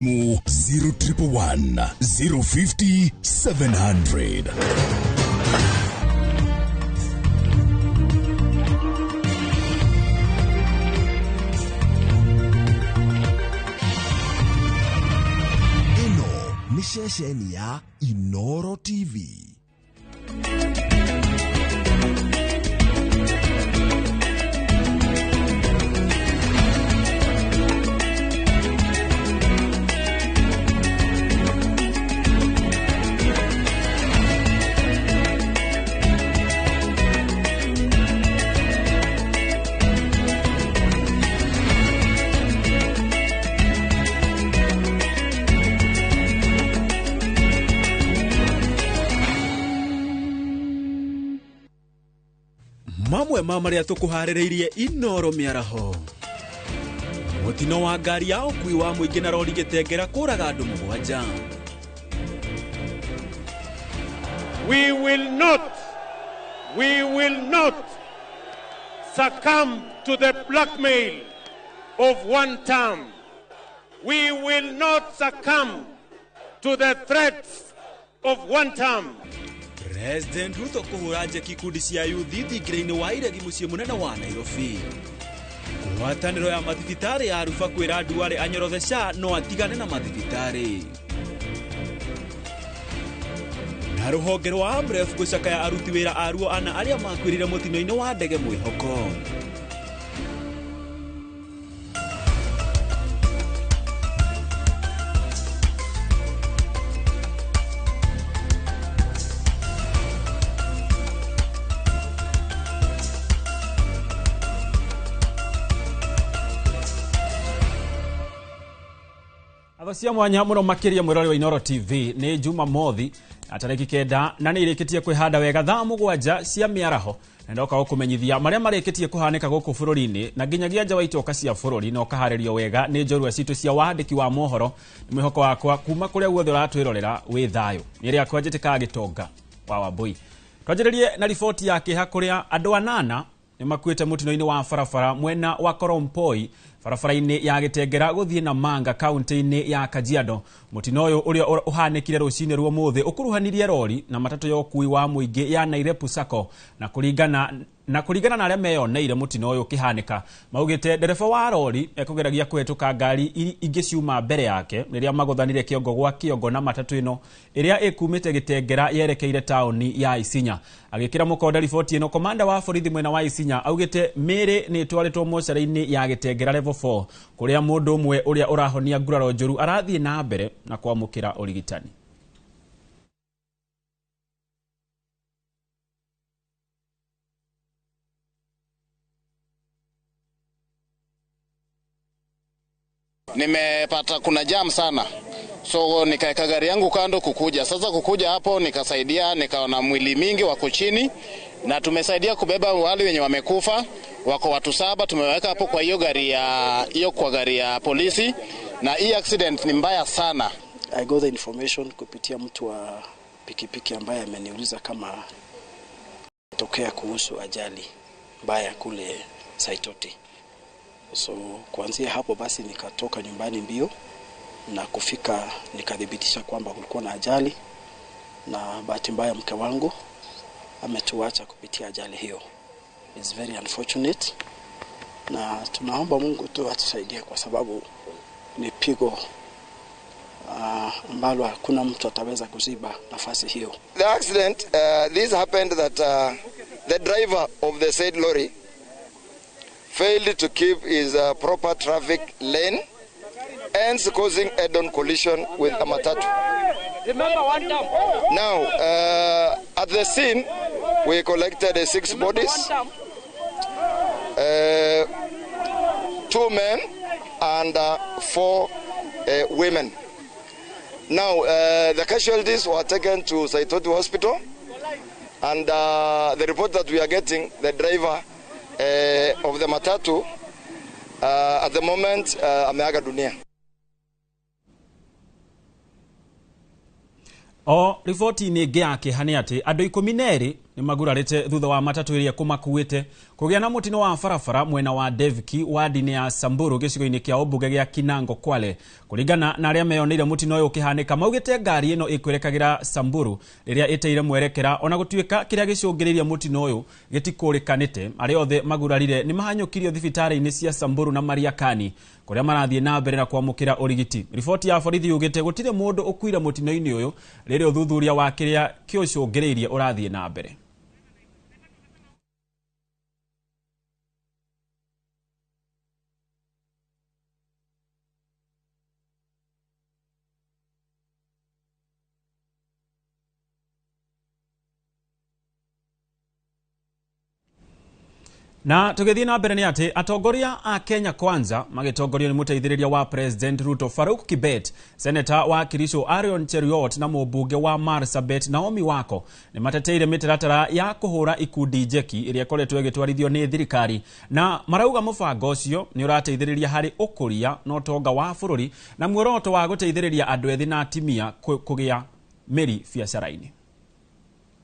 Mu 0111 050 700. Ĩno nĩ ceceni ya Inoro TV. Mamwe ma marĩa tũkũharĩrĩirie Inoro mĩaraho. Mũtino wa ngari ya ũkui wa mũingĩ na rori gĩtengera kũraga andũ 7. We will not succumb to the blackmail of one term. We will not succumb to the threats of one term. President Ruto kũhũra njeki ikundi cia yuthi thingira-inĩ wa iregi mũciĩ mũnene wa Nairobi. Ngwatanĩro ya mathibitarĩ ya Ruba kwĩra Duale anyorothe SHA no atigane na mathibitarĩ. Na rũhonge rwa AMREF gũcakaya aruti wĩra aruo ana arĩa makuĩrire mũtino-inĩ wa ndege mwĩhoko. Cia mwanya muno makiria mwirori wa Inoro TV ni Jumamothi na tariki 9 na nĩ irĩkĩtie kwĩhanda wega thaa 7 cia mĩaraho na ndoka gũkũmenyithia marĩa marĩkĩtie kũhanĩka gũkũ bũrũri-inĩ na nginyagia nja wa itoka cia bũrũri na ũkaharĩrio wega nĩ njorua citũ cia wandĩki wa mohoro. Nĩ mwĩhoko wakwa kuma kũrĩa guothe ũratwĩrorera wĩ thayũ. Nĩ rĩakwa njĩtĩkaga Gĩtonga wa Wambui. Twanjĩrĩrie na riboti ya kĩeha kũrĩa andũ 8 nĩ makuĩte mũtino-inĩ wa barabara mwena wa Korompoi barabara-inĩ ya Gĩtengera gũthiĩ na Manga kaunti-inĩ ya Kajiado. Mũtino ũyũ ũrĩa ũhanĩkire rũcinĩ rwa ũmũthĩ ũkuruhanirie rori na matatũ ya ũkui wa mũingĩ ya Nairepu Sacco na kũringana na arĩa meyoneire mũtino ũyũ ũkĩhanĩka maugĩte ndereba wa rori ekũgeragia kũhetũka ngari ingĩ ciuma mbere yake rĩrĩa magũthanire kĩongo gwa kĩongo na matatũ ĩno ĩrĩa ĩkumĩte Gĩtengera yerekeire taũni ya Isinya. Agĩkĩra mũkonde riboti ĩno, komanda wa borithi mwena wa Isinya augĩte mĩĩrĩ nĩ ĩtwarĩtwo mocarĩ-inĩ ya Gĩtengera level 4 kũrĩa mũndũ ũmwe ũrĩa ũrahonia nguraro njũru arathiĩ na mbere na kwamũkĩra ũrigitani. Nimepata kuna jam sana, so nikaeka gari yangu kando kukuja. Sasa kukuja hapo nikasaidia, nikaona mwili mingi wako chini na tumesaidia kubeba wale wenye wamekufa, wako watu 7 tumeweka hapo kwa hiyo gari ya hiyo kwa gari ya polisi, na hii accident ni mbaya sana. I got the information kupitia mtu wa pikipiki ambaye ameniuliza kama tokea kuhusu ajali mbaya kule Saitoti. So kuanzia hapo basi nikatoka nyumbani mbio na kufika nikadhibitisha kwamba kulikuwa na ajali, na bahati mbaya mke wangu ametuacha kupitia ajali hiyo. It's very unfortunate, na tunaomba Mungu tu atusaidie kwa sababu ni pigo ambalo hakuna mtu ataweza kuziba nafasi hiyo. The accident, this happened that the driver of the said lorry failed to keep his proper traffic lane, hence causing head-on collision with a matatu. Now, at the scene, we collected 6 bodies, 2 men and 4 women. Now, the casualties were taken to Saitoti Hospital, and the report that we are getting, the driver of the matatu at the moment ameaga dunia. O riboti-inĩ ĩngĩ ya kĩeha nĩ atĩ andũ 12 nĩ magurarĩte thutha wa matatũ ĩrĩa kũmakuĩte kũgĩa na mũtino wa barabara mwena wa Devki wadi-inĩ ya Samburu gĩcigo-inĩ kĩa ũmbunge gĩa Kinango Kwale. Kũringana na arĩa meyoneire mũtino ũyũ ũkĩhanĩka, maugĩte ngari ĩno ĩkwerekagĩra Samburu rĩrĩa ĩteire mwerekera, ona gũtuĩka kĩrĩa gĩcũngĩrĩirie mũtino ũyũ gĩtikũrĩkanĩte. Arĩa othe magurarire nĩ mahanyũkirio thibitarĩ-inĩ cia Samburu na Mariakani kũrĩa marathiĩ na mbere na kwamũkĩra ũrigiti. Riboti ya borithi yugĩte gũtirĩ mũndũ ũkuire mũtino-inĩ ũyũ rĩrĩa ũthuthuria wa kĩrĩa kĩũcũngĩrĩirie ũrathiĩ na mbere. Na tũgĩthiĩ na mbere nĩ atĩ atongoria a Kenya Kwanza magĩtongorio nĩ mũteithĩrĩria wa President Ruto Farouk Kibet, Senator wa Kericho Aaron Cheruiyot na mũmbunge wa Marsabit Naomi Wako nĩ mateteire mĩtaratara ya kũhũra ikundi njeki ĩrĩa ĩkoretwo ĩgĩtwarithio nĩ thirikari, na marauga mũbango ũcio nĩ ũrateithĩrĩria harĩ ũkũria na ũtonga wa bũrũri na muoroto wa gũteithĩrĩria andũ ethĩ na atimia kũgĩa mĩri biacara-inĩ.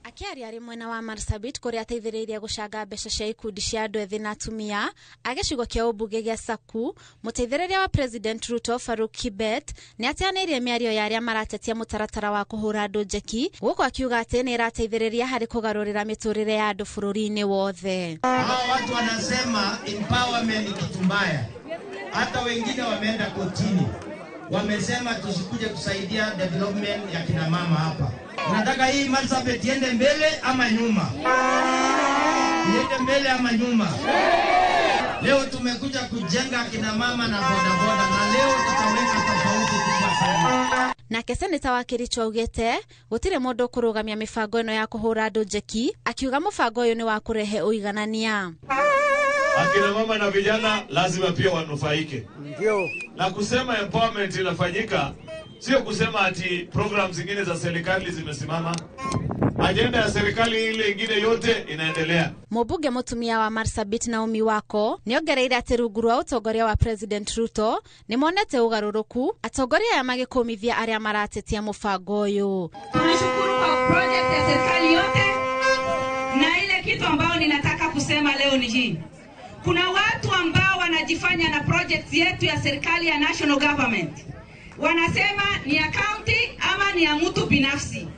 Akĩaria arĩ mwena wa Marsabit kũrĩa ateithĩrĩirie gũcanga mbeca cia ikundi cia andũ ethĩ na atumia a gĩcigo kĩa ũmbunge gĩa Saku, mũteithĩrĩria wa President Ruto Farouk Kibet nĩ ateanĩirie mĩario ya arĩa maratetia mũtaratara wa kũhũra andũ njeki, gũkũ akiuga atĩ nĩ ĩrateithĩrĩria harĩ kũgarũrĩra mĩtũrĩre ya andũ bũrũri-inĩ wothe. Hawa watu wanasema empowerment ni kitu mbaya, hata wengine wameenda kotini, wamesema tusikuje kusaidia development ya kina mama hapa. Nataka hii Marsabit iende mbele ama nyuma? Iende mbele ama nyuma? Leo tumekuja kujenga kina mama na bodaboda, na leo tutaweka tofauti kubwa sana. Nake seneta wa Kericho augĩte gũtirĩ mũndũ ũkũrũgamia mĩbango ĩno ya kũhũra andũ njeki, akiuga mũbango ũyũ nĩ wa kũrehe ũiganania. Akina mama na vijana lazima pia wanufaike. Ndio. Na kusema empowerment inafanyika sio kusema ati program zingine za serikali zimesimama. Ajenda ya serikali ile ingine yote inaendelea. Mũmbunge mũtumia wa Marsabit Naomi Wako nĩongereire atĩ rungu rwa ũtongoria wa President Ruto nĩmonete ũgarũrũku, atongoria aya magĩkũmithia arĩa maratetia mũbango ũyũ. Tunashukuru kwa project ya serikali yote, na ile kitu ambayo ninataka kusema leo ni hii. Kuna watu ambao wanajifanya na project yetu ya serikali ya national government. Wanasema ni ya county ama ni ya mtu binafsi.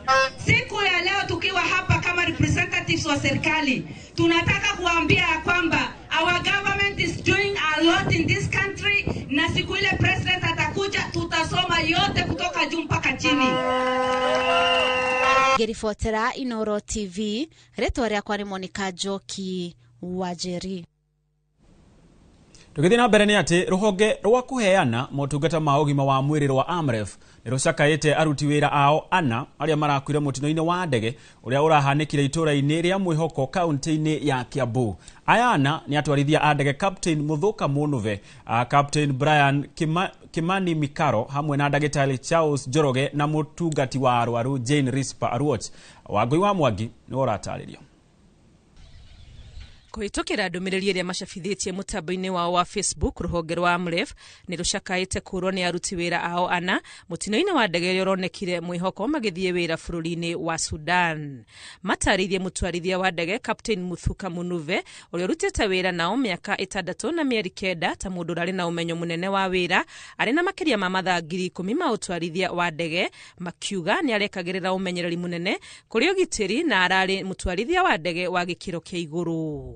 Siku ya leo tukiwa hapa kama representatives wa serikali, tunataka kuambia ya kwamba our government is doing a lot in this country, na siku ile president atakuja tutasoma yote kutoka juu mpaka chini. Ngĩribotera Inooro TV, rĩtwa rĩakwa nĩ Monica Njoki Wajeri. Tũgĩthiĩ na mbere nĩ atĩ rũhonge rwa kũheana motungata ma ũgima wa mwĩrĩ rwa AMREF nĩ rũcakaĩte aruti wĩra ao ana arĩa marakuire mũtino-inĩ wa ndege ũrĩa ũrahanĩkire itũũra-inĩ rĩa Mwĩhoko kaunti-inĩ ya Kiambu. Aya ana nĩ atwarithia a ndege Captain Muthuka Munuve, Captain Brian Kimani Mikaro hamwe na ndagĩtarĩ Charles Njoroge na mũtungati wa arwaru Jane Rispa Aruoch. Wangũi wa Mwangi nĩwe ũratarĩria. Kũhĩtũkĩra ndũmĩrĩri ĩrĩa macabithĩtie mũtambo-inĩ wao wa Facebook, rũhonge rwa AMREF nĩ rũcakaĩte kũũrwo nĩ aruti wĩra ao ana mũtino-inĩ wa ndege ũrĩa ũronekire Mwĩhoko magĩthiĩ wĩra bũrũri-inĩ wa Sudan. Matarĩirie mũtwarithia wa ndege Captain Muthuka Munuve ũrĩa ũrutĩte wĩra nao mĩaka 6 na mĩeri 9 ta mũndũ ũrarĩ na ũmenyo mũnene wa wĩra, arĩ na makĩria ma mathaa 10,000 ma ũtwarithia wa ndege, makiuga nĩ arekagĩrĩra ũmenyereri mũnene kũrĩ ũgitĩri na ararĩ mũtwarithia wa ndege wa gĩkĩro kĩa igũrũ.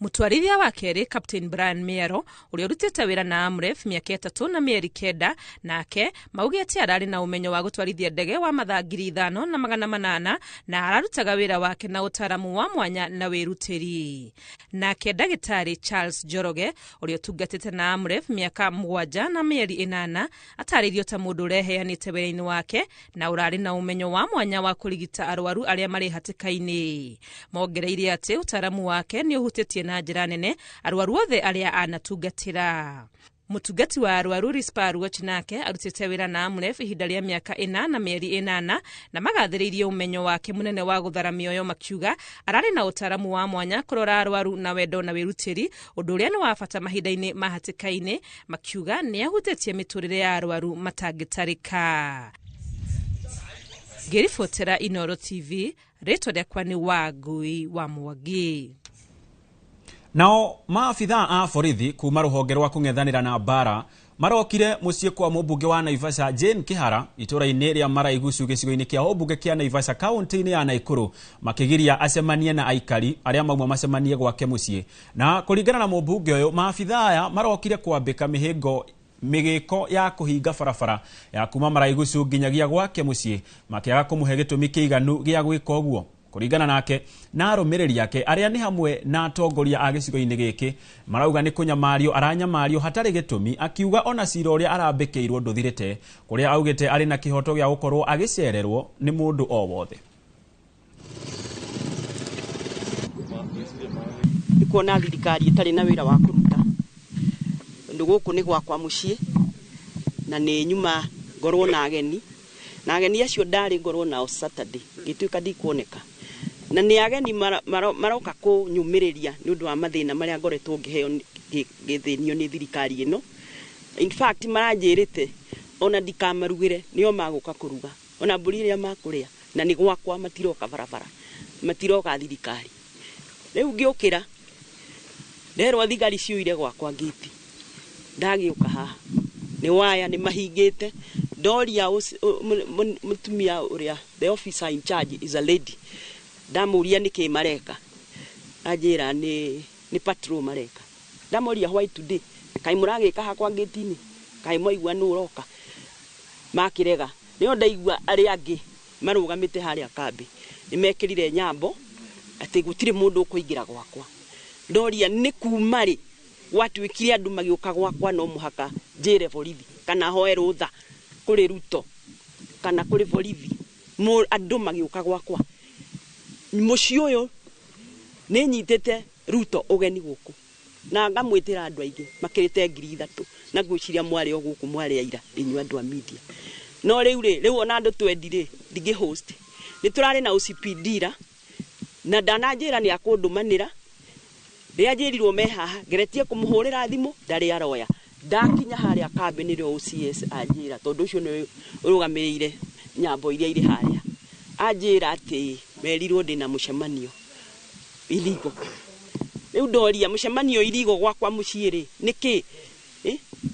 Mũtwarithia wa kerĩ Captain Brian Miero ũrĩa ũrutĩte wĩra na AMREF mĩaka 3 na mĩeri 9 nake maugĩte ararĩ na ũmenyo wa gũtwarithia ndege wa mathaa 5800 na ararutaga wĩra wake na ũtaaramu wa mwanya na wĩrutĩri. Nake ndagĩtarĩ Charles Njoroge ũrĩa ũtungatĩte na AMREF mĩaka 7 na mĩeri 8 atarĩirio ta mũndũ ũreheanĩte wĩra-inĩ wake na ũrarĩ na ũmenyo wa mwanya wa kũrigita arwaru arĩa marĩ hatĩka-inĩ. Mongereire atĩ ũtaaramu wake nĩ ũhutĩtie na njĩra nene arwaru othe arĩa anatungatĩra. Mũtungati wa arwaru Rispa Aruoch nake arutĩte wĩra na AMREF ihinda rĩa mĩaka 4 na mĩeri 8 na magathĩrĩirie ũmenyo wake mũnene wa gũthara mĩoyo, makiuga ararĩ na ũtaaramu wa mwanya kũrora arwaru na wendo na wĩrutĩri, ũndũ ũrĩa nĩ wa bata mahinda-inĩ ma hatĩka-inĩ, makiuga nĩ ahutĩtie mĩtũrĩre ya arwaru matangĩtarĩka. Ngĩribotera Inooro TV, rĩtwa rĩakwa nĩ Wangui wa Mwangi. Nao maabithaa a borithi kuma rũhonge rwa kũng'ethanĩra na mbara marokire mũciĩ kwa mũmbunge wa Naivasha Jane Kihara itũra-inĩ rĩa Maraigucu gĩcigo-inĩ kĩa ũmbunge kĩa Naivasha kaunti-inĩ ya Nakuru, makĩgiria acemanie na aikari arĩa mauma macemanie gwake mũciĩ. Na kũringana na mũmbunge ũyũ, maabithaa aya marokire kwambĩka mĩhĩngo mĩgĩko ya kũhinga barabara ya kuma Maraigucu nginyagia gwake mũciĩ, makĩaga kũmũhe gĩtũmi kĩiganu gĩa gwĩka ũguo. Kũringana nake na arũmĩrĩri ake arĩa nĩ hamwe na atongoria a gĩcigo-inĩ gĩkĩ, marauga nĩ kũnyamario aranyamario hatarĩ gĩtũmi, akiuga ona cira ũrĩa arambĩkĩirwo ndũthirĩte, kũrĩa augĩte arĩ na kĩhoto gĩa gũkorwo agĩcererwo nĩ mũndũ o wothe. Nĩ kuona thirikari ĩtarĩ na wĩra wa kũruta, tondũ gũkũ nĩ gwakwa mũciĩ na nĩ nyuma ngorwo na ageni, na ageni acio ndarĩ ngorwo nao Saturday ngĩtuĩka ndikuoneka, na nĩ ageni maroka kũnyũmĩrĩria nĩ ũndũ wa mathĩna marĩa ngoretwo ngĩheo ngĩthĩnio nĩ thirikari ĩno. In fact maranjĩrĩte ona ndikamarugĩre, nĩo magũka kũruga ona mbũri ĩrĩa makũrĩa, na nĩ gwakwa, matiroka barabara, matiroka thirikari. Rĩu ngĩũkĩra nderwo thigari ciũire gwakwa ngĩti, ndagĩũka haha nĩ waya nĩ mahingĩte. Ndoria mũtumia ũrĩa the officer in charge is a lady, ndamũria nĩkĩ mareka, anjĩra nĩ patrol mareka. Ndamũria why today, kaĩ mũragĩka hakwa ngĩti-inĩ, kaĩ mwaigua nũ ũroka? Makĩrega. Nĩo ndaigua arĩa angĩ marũgamĩte harĩa kambĩ nĩmekĩrire nyambo atĩ gũtirĩ mũndũ ũkũingĩra gwakwa. Ndoria nĩ kuma rĩ gwatuĩkire andũ magĩũka gwakwa no mũhaka njĩre borithi kana hoe rũtha kũrĩ Ruto kana kũrĩ borithi, andũ magĩũka gwakwa mũciĩ ũyũ. Nĩ nyitĩte Ruto ũgeni gũkũ na ngamwĩtĩra andũ aingĩ makĩrĩte 3,000, na ngwĩciria mwarĩ o gũkũ mwarĩ aira inyuĩ andũ a media. No rĩu rĩ, rĩu ona andũ twendi rĩ, ndingĩ host. Nĩ tũrarĩ na OCPD ra na ndananjĩra nĩ akũndũmanĩra. Rĩrĩa njĩrirwo me haha ngeretie kũmũhũrĩra thimũ ndarĩ aroya. Ndakinya harĩa kambĩ nĩrĩo OCS anjĩra, tondũ ũcio nĩwe ũrũgamĩrĩire nyambo iria irĩ harĩa, anjĩra atĩ merirwo ndĩna mũcemanio irigo. Rĩu ndoria mũcemanio irigo gwakwa mũciĩ rĩ nĩkĩ?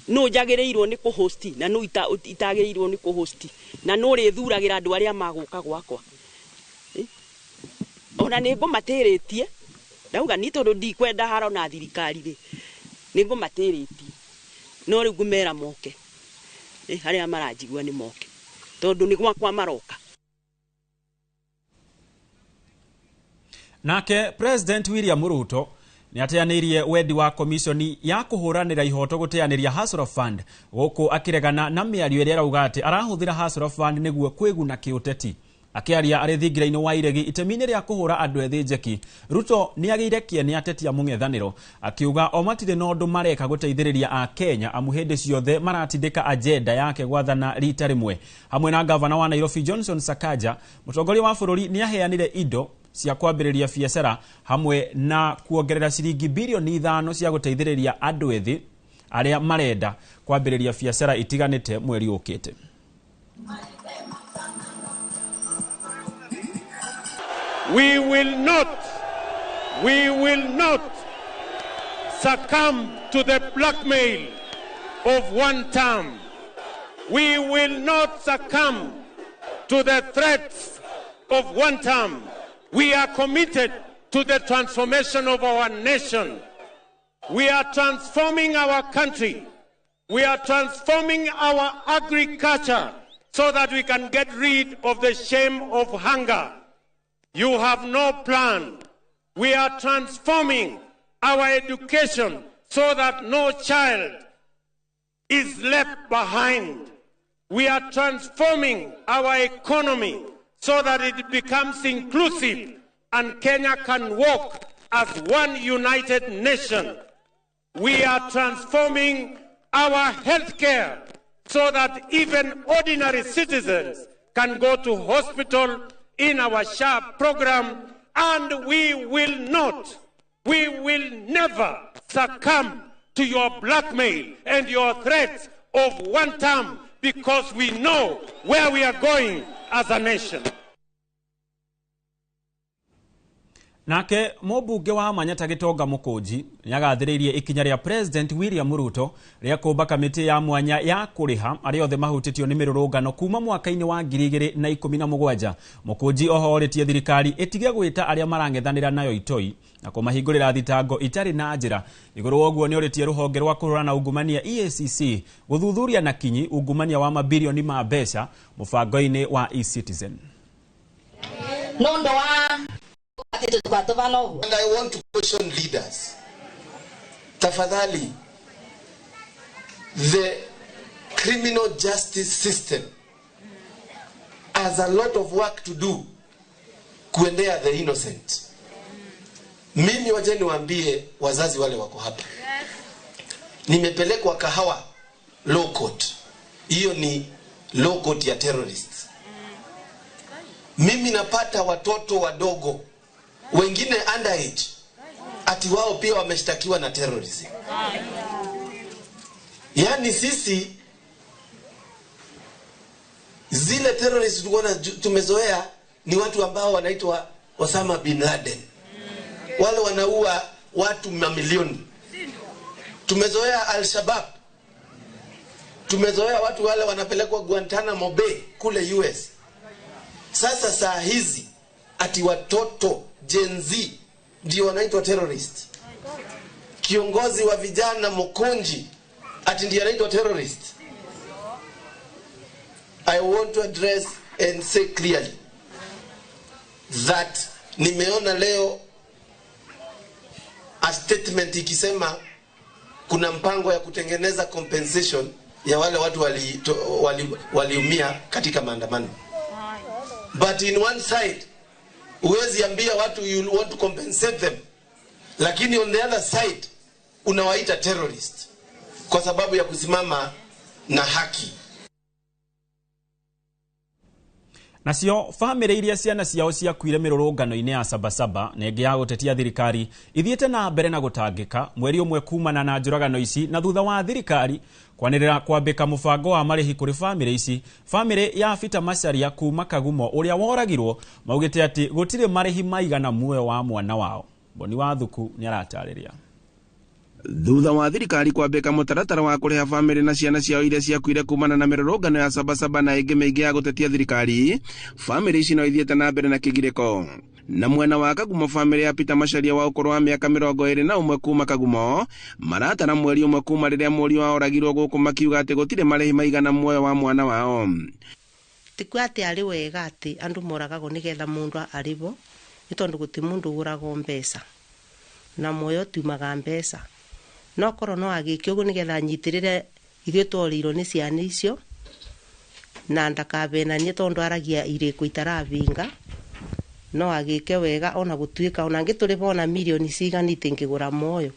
Nũ njagĩrĩirwo nĩ kũhosti na nũ itagĩrĩirwo nĩ kũhosti, na nũ ũrĩthuragĩra andũ arĩa magũka gwakwa? Ona nĩ ngũmatĩrĩtie, ndauga ni tondũ ndikwenda haro na thirikari rĩ, nĩ ngũmatĩrĩtie, no rĩu ngũmera moke, harĩa maranjigua nĩ moke, tondũ nĩ gwakwa maroka. Nake President William Ruto nĩ ateanĩirie wendi wa komishoni ya kũhũranĩra ihoto gũteanĩria Hustler Fund, gũkũ akĩregana na mĩario ĩrĩa arauga atĩ arahũthĩra Hustler Fund nĩguo kwĩguna kĩũteti. Akĩaria arĩ thingira-inĩ wa iregi itemi-inĩ rĩa kũhũra andũ ethĩ njeki, Ruto nĩ agĩire kĩene ateti a mũng'ethanĩro, akiuga o matirĩ na ũndũ mareka gũteithĩrĩria a Kenya amu hĩndĩ ciothe maratindĩka agenda yake gwathana rita rĩmwe. Hamwe na gavana wa Nairobi Johnson Sakaja, mũtongoria wa bũrũri nĩ aheanire indo cia kwambĩrĩria biacara hamwe na kuongerera ciringi bilioni 5 cia gũteithĩrĩria andũ ethĩ arĩa marenda kwambĩrĩria biacara itiganĩte mweri ũkĩte. We will not succumb to the blackmail of one term. We will not succumb to the threats of one term. We are committed to the transformation of our nation. We are transforming our country. We are transforming our agriculture so that we can get rid of the shame of hunger. You have no plan. We are transforming our education so that no child is left behind. We are transforming our economy so that it becomes inclusive and Kenya can walk as one united nation. We are transforming our healthcare so that even ordinary citizens can go to hospital in our SHA program, and we will not, we will never succumb to your blackmail and your threats of one term, because we know where we are going as a nation. Nake mũmbunge wa Manyata Gĩtonga Mũkũnji nĩagathĩrĩirie ikinya rĩa President William Ruto rĩa kũmba kamĩtĩ ya mwanya ya kũrĩha arĩa othe mahutĩtio nĩ mĩrũrũngano kuma mwaka-inĩ wa 2017. Mũkũnji oho orĩtie thirikari ĩtige gwĩta arĩa marang'ethanĩra nayo itoi na kũmahingũrĩra thitango itarĩ na njĩra. Igũrũ wa ũguo nĩorĩtie rũhonge rwa kũhũrana na ungumania EACC gũthuthuria na kinyi ungumania wa mabirioni ma mbeca mũbango-inĩ wa eCitizen. And I want to caution leaders. Tafadhali, the criminal justice system has a lot of work to do kuendea the innocent. Mimi waje niwaambie wazazi wale wako hapa. Nimepelekwa Kahawa law court. Hiyo ni law court ya terrorists. Mimi napata watoto wadogo, wengine underage, ati wao pia wameshtakiwa na terrorism. Yani sisi zile terrorists tulikuwa tumezoea ni watu ambao wanaitwa Osama bin Laden, wale wanaua watu mamilioni. Tumezoea Al-Shabaab, tumezoea watu wale wanapelekwa Guantanamo Bay kule US. Sasa saa hizi ati watoto Gen Z ndio wanaitwa terrorist. Kiongozi wa vijana Mokonji ati ndiye anaitwa terrorist. I want to address and say clearly that nimeona leo a statement ikisema kuna mpango ya kutengeneza compensation ya wale watu waliumia katika maandamano. But in one side, huwezi ambia watu you want to compensate them, lakini on the other side unawaita terrorist kwa sababu ya kusimama na haki. Nacio famĩlĩ iria ciana ciao ciakuire mĩrũrũngano-inĩ ya Sabasaba na ĩngĩ ya gũtetia thirikari ithiĩte na mbere na gũtangĩka mweri ũmwe kumana na njũragano ici na thutha wa thirikari kwanĩrĩra kwambĩka mũbango wa marĩhi kũrĩ famĩlĩ ici. Famĩlĩ ya Peter Macharia kuma Kagumo ũrĩa woragirwo maugĩte atĩ gũtirĩ marĩhi maigana muoyo wa mwana wao. Boni wa Thuku nĩaratarĩria. Thutha wa thirikari kwambĩka mũtaratara wa kũrĩha famĩlĩ na ciana ciao iria ciakuire kumana na mĩrũrũngano ya Sabasaba na ĩngĩ mĩingĩ ya gũtetia thirikari, famĩlĩ ici no ithiĩte na mbere na kĩgirĩko. Na mwena wa Kagumo, famĩlĩ ya Peter Macharia wa ũkũrũ wa mĩaka 21 kuma Kagumo maratara mweri ũmwe kuma rĩrĩa mũriũ wao oragirwo gũkũ makiuga atĩ gũtirĩ marĩhi maigana muoyo wa mwana wao. Ti kuo atĩ arĩ wega atĩ andũ moragagwo nĩgetha mũndũ arĩhwo, nĩ tondũ gũtirĩ mũndũ ũgũragwo mbeca na muoyo tumaga mbeca. No korwo no agĩke ũguo nĩgetha anyitĩrĩre ithuĩ tworĩirwo nĩ ciana icio na ndakabenanie tondũ aragia irĩko itarabinga, no agĩke wega ona gũtuĩka ona angĩtũrĩha ona mirioni cigana itingĩgũra muoyo.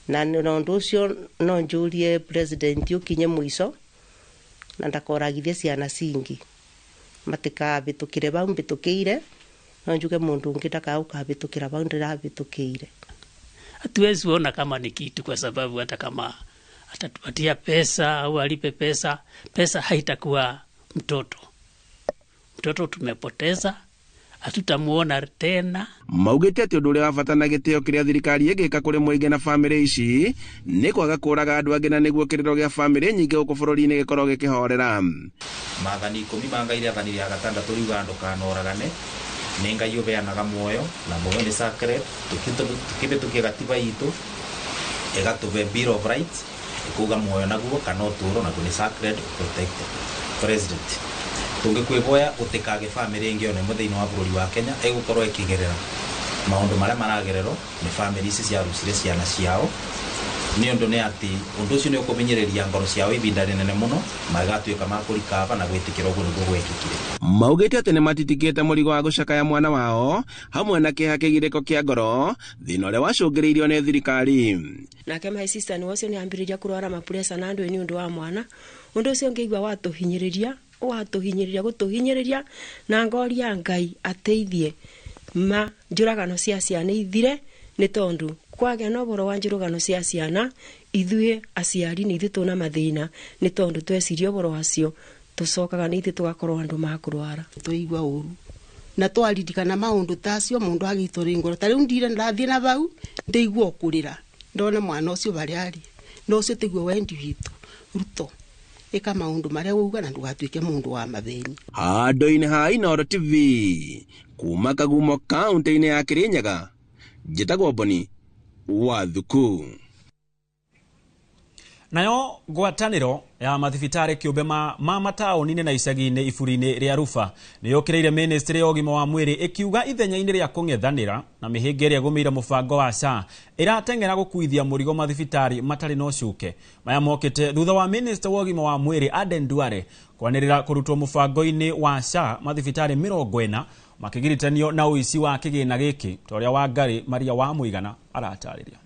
Na ũndũ ũcio no njũrie president ũkinye mũico na ndakoragithie ciana cingĩ, matikabĩtũkĩre bau mbĩtũkĩire, no njuge mũndũ ũngĩ ndakaũkabĩtũkĩra bau ndĩrabĩtũkĩire. Hatuwezi ona kama ni kitu, kwa sababu hata kama atatupatia pesa au alipe pesa, pesa haitakuwa mtoto. Mtoto tumepoteza, hatutamuona tena. Maugĩte atĩ ũndũ ũrĩa wa bata na gĩtĩo kĩrĩa thirikari ĩngĩka kũrĩ mũingĩ na famĩlĩ ici nĩ kwaga kũraga andũ angĩ na nĩguo kĩrĩro gĩa famĩlĩ nyingĩ gũkũ bũrũri-inĩ gĩkorwo gĩkĩhorera. Maathani 10 ma Ngai rĩathani rĩa gatandatũ riugaga ndũkanoragane. Nĩ Ngai ũbeanaga muoyo na muoyo nĩ sacred. Tukĩhĩtũkia gatiba itũ ĩgatũhe Bill of Rights ĩkuga muoyo naguo kana ũtũũro naguo nĩ sacred protected. President, tũngĩkwĩhoya gũtikage famĩlĩ ĩngĩ ona ĩmwe thĩinĩ wa bũrũri wa Kenya ĩgũkorwo ĩkĩgerera maũndũ marĩa maragererwo nĩ famĩlĩ ici ciarucire ciana ciao, nĩ ũndũ nĩ atĩ ũndũ ũcio nĩ ũkũmenyereria ngoro ciao ihinda rĩnene mũno magatuĩka ma kũrikaba na gwĩtĩkĩra ũguo nĩguo gwekĩkire. Maugĩte atĩ nĩmatitikĩte mũrigo wa gũcakaya mwana wao hamwe na kĩeha kĩgirĩko kĩa ngoro thĩna ũrĩa wacũngĩrĩirio nĩ thirikari. Nake my sister nĩ ũcio nĩambĩrĩria kũrwara mapuresa na andũ nĩ ũndũ wa mwana. Ũndũ ũcio ngĩigua watũhinyĩrĩria gũtũhinyĩrĩria na ngoria Ngai ateithie ma njũragano cia ciana ithire, nĩ tondũ kwagĩa na ũhoro wa njũragano cia ciana ithuĩ aciari nĩ ithuĩ tũna mathĩna, nĩ tondũ tweciria ũhoro wacio Tucokaga nĩ ithuĩ tũgakorwo andũ ma kũrwara. Twaigua ũru na twaririkana maũndũ ta acio mũndũ agitũrĩ ngoro. Ta rĩu ndire ndathiĩ na vau ndĩigua kũrĩra ndona mwana ũcio barĩa arĩ, na ũcio tiguo wendi witũ. Ruto, ĩka maũndũ marĩa wauga na ndũgatuĩke mũndũ wa mathĩni. Handũ-inĩ ha Inooro TV kuma Kagumo kaunti-inĩ ya Kirinyaga, njĩtagwo Boni wa Thuku. Nayo ngwatanĩro ya mathibitarĩ kĩũmbe ma mataũni-inĩ na icagi-inĩ iburi-inĩ rĩa Rufa nĩyũkĩrĩire ministry ya ũgima wa mwĩrĩ ĩkiuga ithenya-inĩ rĩa kũng'ethanĩra na mĩhĩnga ĩrĩa ĩgũmĩire mũbango wa SHA ĩrateng'era gũkuithia mũrigo mathibitarĩ matarĩ na ũcuke. Maya mokĩte thutha wa minister wa ũgima wa mwĩrĩ Aden Duale kwanĩrĩra kũrutwo mũbango-inĩ wa SHA mathibitarĩ 40 makĩgiritanio na ũici wa kĩgĩna gĩkĩ ta ũrĩa Wangari Maria wa Mũigana aratarĩria.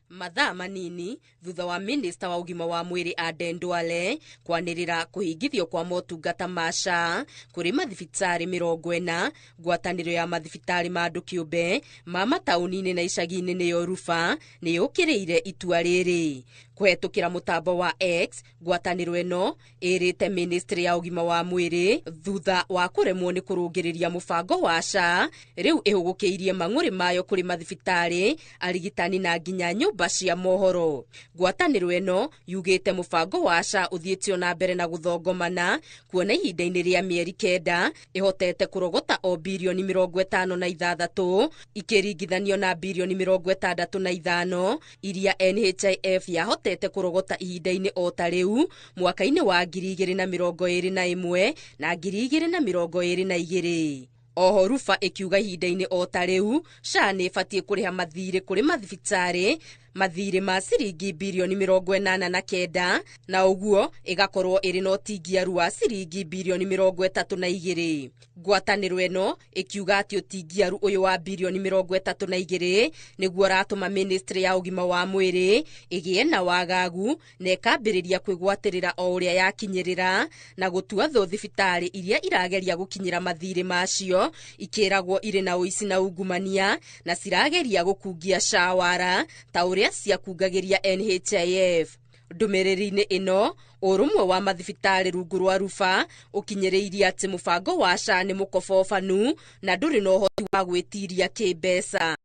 Mathaa manini thutha wa minista wa ũgima wa mwĩrĩ Aden Duale kwanĩrĩra kũhingithio kwa motungata ma SHA kũrĩ mathibitarĩ 40, ngwatanĩro ya mathibitarĩ ma andũ kĩũmbe ma mataũni-inĩ na icagi-inĩ nĩyo Rufa nĩyũkĩrĩire itua rĩrĩ. Kũhetũkĩra mũtambo wa X, ngwatanĩro ĩno ĩrĩte ministry ya ũgima wa mwĩrĩ thutha wa kũremwo nĩ kũrũngĩrĩria mũbango wa SHA rĩu ĩhũgũkĩirie mang'ũrĩ mayo kũrĩ mathibitarĩ, arigitani na nginya nyũmba cia mohoro. Ngwatanĩro ĩno yugĩte mũbango wa SHA ũthiĩtio na mbere na gũthongomana kuona ihinda-inĩ rĩa mĩeri 9 ĩhotete kũrogota o birioni 56 ikĩringithanio na birioni 65 iria NHIF yahotete kũrogota ihinda-inĩ o ta rĩu mwaka-inĩ wa 2021 na 2022. Oho Rufa ĩkiuga ihinda-inĩ o ta rĩu SHA nĩ ĩbatiĩ kũrĩha mathirĩ kũrĩ mathibitarĩ mathirĩ ma ciringi birioni 89 na ũguo ĩgakorwo ĩrĩ na ũtingiaru wa ciringi birioni 32. Ngwatanĩro ĩno ĩkiuga atĩ ũtingiaru ũyũ wa birioni 32 nĩguo ũratũma ministry ya ũgima wa mwĩrĩ ĩgĩe na wagagu na ĩkambĩrĩria kwĩgwatĩrĩra o ũrĩa yakinyĩrĩra na gũtua thũ thibitarĩ iria irageria gũkinyĩra mathirĩ macio ikĩragwo irĩ na ũici na ungumania na cirageria gũkungia SHA wara ta ũrĩa ciakungagĩria NHIF. Ndũmĩrĩri-inĩ ĩno ũrũmwe wa mathibitarĩ rungu rwa Rufa ũkinyĩrĩirie atĩ mũbango wa SHA nĩ mũkobobanu na ndũrĩ na ũhoti wa gwĩtiria kĩmbeca.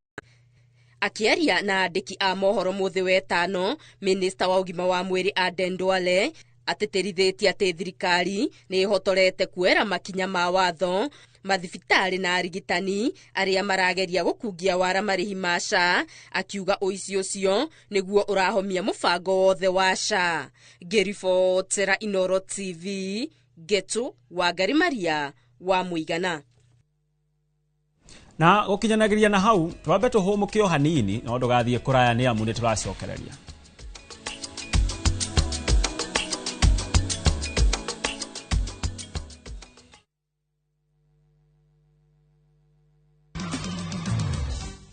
Akĩaria na andĩki a mohoro mũthĩ wetano, minista wa ũgima wa mwĩrĩ Aden Duale atĩtĩrithĩtie atĩ thirikari nĩ ĩhotorete kuoera makinya ma watho mathibitarĩ na arigitani arĩa marageria gũkungia wara marĩhi ma SHA, akiuga ũici ũcio nĩguo ũrahomia mũbango wothe wa SHA. Ngĩribotera Inooro TV, Ngetu Wangari Maria wa Mũigana. Na gũkinyanagĩria na hau twambe tũhũmũke o hanini no ndũgathiĩ kũraya nĩ amu nĩ tũracokereria.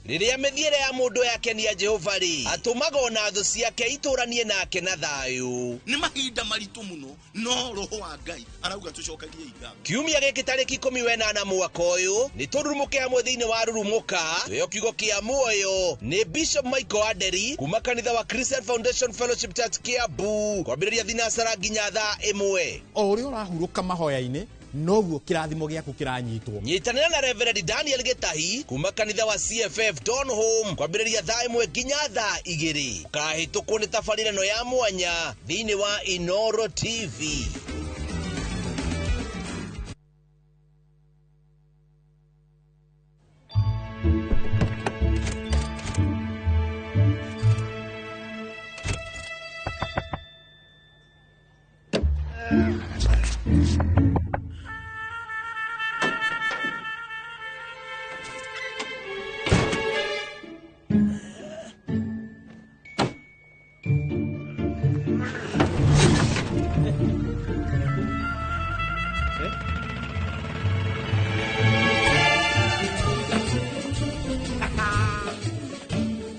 Rĩrĩa mĩthiĩre ya mũndũ yakenia Jehova rĩ, atũmaga ona thũ ciake itũranie nake na thayũ. Nĩ mahinda maritũ mũno, no roho wa Ngai arauga tũcokagie ithaa. Kiumia gĩkĩ tarĩki 18 mwaka ũyũ nĩ tũrurumũke hamwe thĩinĩ wa Rurumũka twĩo kiugo kĩa muoyo nĩ Bishop Michael Aderi kuma kanitha wa Christian Foundation Fellowship Church Kiambu kwambĩrĩria thinacara nginya thaa 1. O ũrĩa ũrahurũka mahoya-inĩ noguo kĩrathimo gĩaku kĩranyitwo. Nyitanĩra na Reverend Daniel Gĩtahi kuma kanitha wa CFF Don Home kwambĩrĩria thaa 1 nginya thaa 2. Ũkahĩtũkwo nĩ tabarĩra ĩno ya mwanya thĩinĩ wa Inooro TV.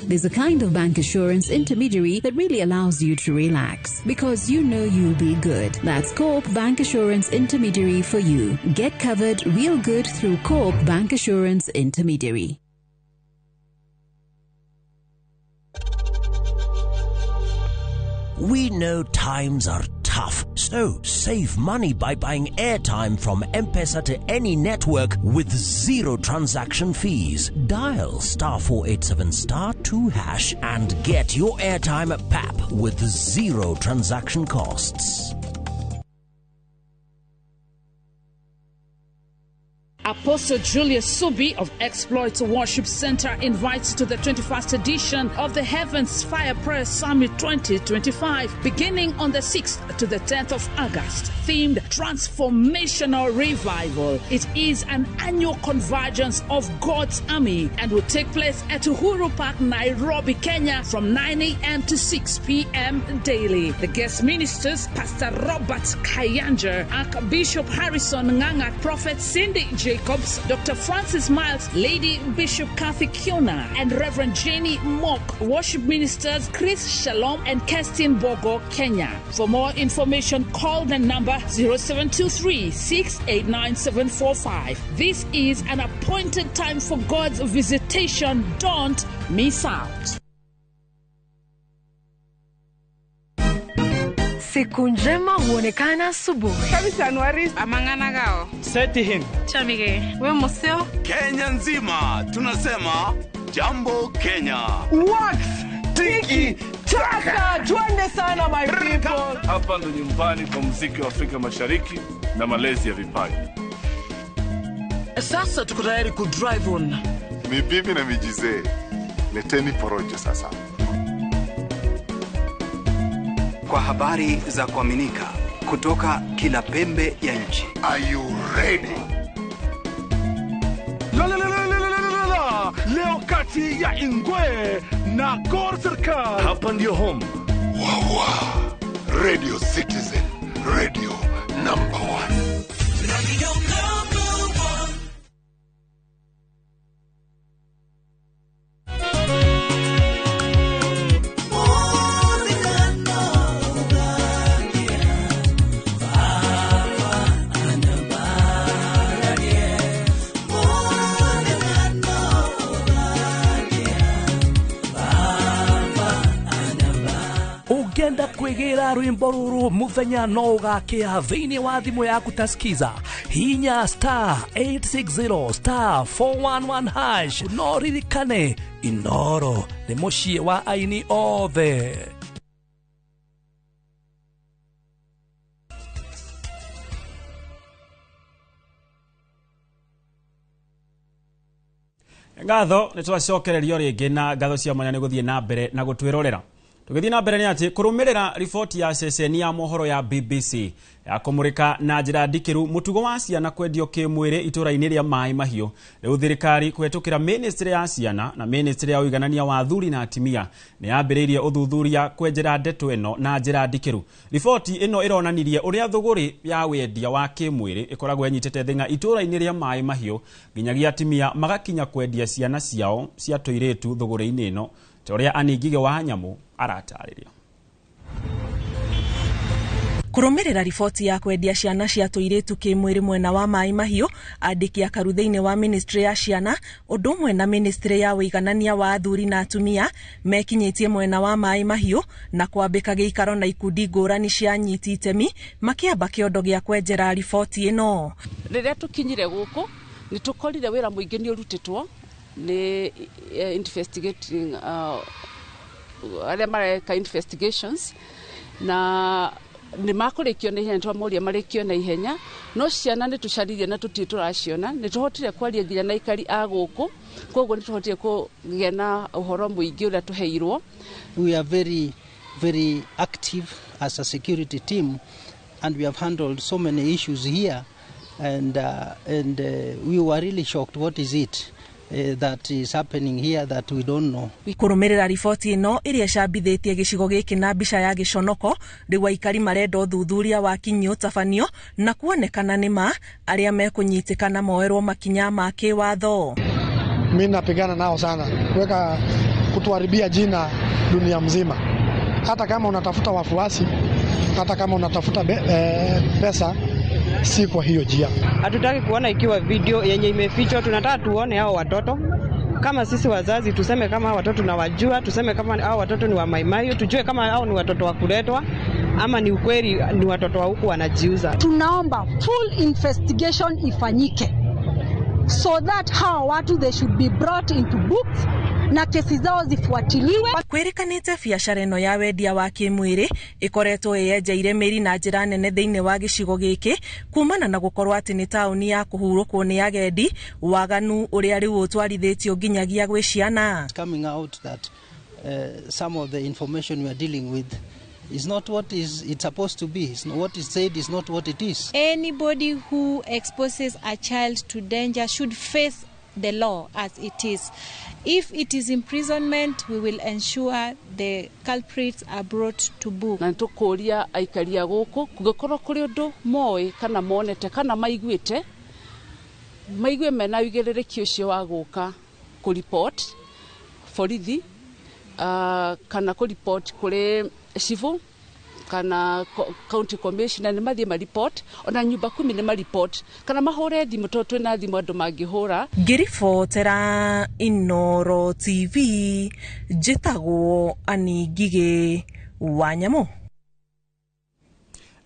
There's a kind of bank assurance intermediary that really allows you to relax because you know you'll be good. That's Co-op Bank Assurance Intermediary for you. Get covered real good through Co-op Bank Assurance Intermediary. We know times are tough. tough. So save money by buying airtime from M-Pesa to any network with zero transaction fees. Dial *487 *2# and get your airtime at PAP with zero transaction costs. Apostle Julius Subi of Exploits Worship Center invites to the 21st edition of the Heavens Fire Prayer Summit 2025, beginning on the 6th to the 10th of August, themed Transformational Revival. It is an annual convergence of God's army and will take place at Uhuru Park, Nairobi, Kenya, from 9 a.m. to 6 p.m. daily. The guest ministers, Pastor Robert Kayanja, Archbishop Harrison Nganga, Prophet Cindy Jacobs, Dr. Francis Miles, Lady Bishop Kathy Kiona, and Reverend Jenny Mock. Worship ministers Chris Shalom and Kerstin Bogo, Kenya. For more information, call the number 0723 689 745. This is an appointed time for God's visitation. Don't miss out. Siku njema huonekana asubuhi. Amangana gao. Seti him. Chamige. We museo. Kenya nzima tunasema jambo Kenya. Wax tiki taka. Twende sana my people. Hapa ndo nyumbani kwa muziki wa Afrika Mashariki na malezi ya vipaji. Sasa tuko tayari ku drive on. Ni bibi na mijizee. Leteni porojo sasa. Kwa habari za kuaminika kutoka kila pembe ya nchi. Are you ready? La la la la la la la. Leo kati ya Ingwe na Gor Serikal. Hapa ndio home. Wawa. Radio Citizen, radio number 1. Radio number 1. Ugenda kwigĩra rwĩmbo rũrũ mũthenya no ũgakĩa thĩinĩ wa thimũ yaku ta skiza hinya *860 *411# no ririkane Inoro nĩ mũciĩ wa aini othe. Ngatho nĩ twacokererio rĩngĩ na ngatho cia mwanya nĩ gũthiĩ na mbere na gũtwĩrorera. Tũgĩthiĩ na mbere nĩ atĩ kũrũmĩrĩra riboti ya ceceni ya mohoro ya BBC ya kũmũrĩka na njĩra ndikĩru mũtugo wa ciana kwendio kĩmwĩrĩ itũra-inĩ rĩa Maĩ Mahiũ. Rĩu thirikari kũhetũkĩra ministry ya ciana na ministry ya ũiganania wa athuri na atimia nĩ yambĩrĩirie ũthuthuria kwenjera ndeto ĩno na njĩra ndikĩru. Riboti ĩno ĩronanirie ũrĩa thũgũrĩ ya wendia wa kĩmwĩrĩ ĩkoragwo ĩnyitĩte thĩng'a itũra-inĩ rĩa Maĩ Mahiũ nginyagia atimia magakinya kwendia ciana ciao cia tũirĩtu thũgũrĩ-inĩ ĩno ta ũrĩa Annie Ngige wa Nyamũ aratarĩria. Kũrũmĩrĩra riboti ya kwendia ciana cia tũirĩtu kĩmwĩrĩ mwena wa Maĩ Mahiũ, andĩki akaru thĩinĩ wa ministry ya ciana ũndũ ũmwe na ministry ya ũiganania wa athuri na atumia mekinyĩtie mwena wa Maĩ Mahiũ na kwambĩka gĩikaro na ikundi ngũrani cia anyiti itemi makĩamba kĩondo gĩa kwenjera riboti ĩno. Rĩrĩa tũkinyire gũkũ nĩ tũkorire wĩra mũingĩ nĩ ũrutĩtwo nĩ investigating arĩa mareka investigations na nĩ makũrĩkio na ihenya, twamoria marĩkio na ihenya, no ciana nĩ tũcaririe na tũtirĩ tũraciona. Nĩ tũhotire kwaria nginya na aikari a gũkũ, koguo nĩ tũhotire kũgĩa na ũhoro mũingĩ ũrĩa tũheirwo. We are very, very active as a security team and we have handled so many issues here and we were really shocked. What is it that is happening here that we don't know? Kũrũmĩrĩra riboti ĩno ĩrĩa ĩcambithĩtie gĩcigo gĩkĩ na mbica ya gĩconoko, rĩu aikari marenda ũthuthuria wa kinyi ũtabanio na kuonekana nĩ ma arĩa mekũnyitĩkana moerwo makinya ma kĩwatho. Mimi napigana nao sana kuweka kutuharibia jina dunia mzima. Hata kama unatafuta wafuasi, hata kama unatafuta pesa, si kwa hiyo njia. Hatutaki kuona ikiwa video yenye imefichwa, tunataka tuone hao watoto. Kama sisi wazazi tuseme kama hao watoto tunawajua, tuseme kama hao watoto ni wa Maimaiyo, tujue kama hao ni watoto wa kuletwa ama ni ukweli ni watoto wa huku wanajiuza. Tunaomba full investigation ifanyike so that hawa watu they should be brought into books na kesi zao zifuatiliwe. Kwĩrĩkanĩte biacara ĩno ya wendia wa kĩmwĩrĩ ĩkoretwo ĩyenjeire mĩri na njĩra nene thĩinĩ wa gĩcigo gĩkĩ kumana na gũkorwo atĩ nĩ taũni ya kũhurũkwo nĩ agendi, waganu ũrĩa rĩu ũtwarithĩtio nginyagia gwĩ ciana. Coming out that some of the information we are dealing with is not what is it's supposed to be. It's not what is said is not what it is. Anybody who exposes a child to danger should face the law as it is. If it is imprisonment, we will ensure the culprits are brought to book. Na nĩtũkũria aikari a gũkũ kũngĩkorwo kũrĩ ũndũ moĩ kana monete kana maiguĩte, maigue mena ũigĩrĩrĩki ũcio wa gũka kũripot borithi, kana kũripot kũrĩ civil kana county commissioner, nĩ mathiĩ maripot, ona nyumba kumi nĩ maripot, kana mahũre thimũ tondũ twĩna thimũ andũ mangĩhũra. Ngĩribotera Inooro TV, njĩtagwo Annie Ngigĩ wa Nyamũ.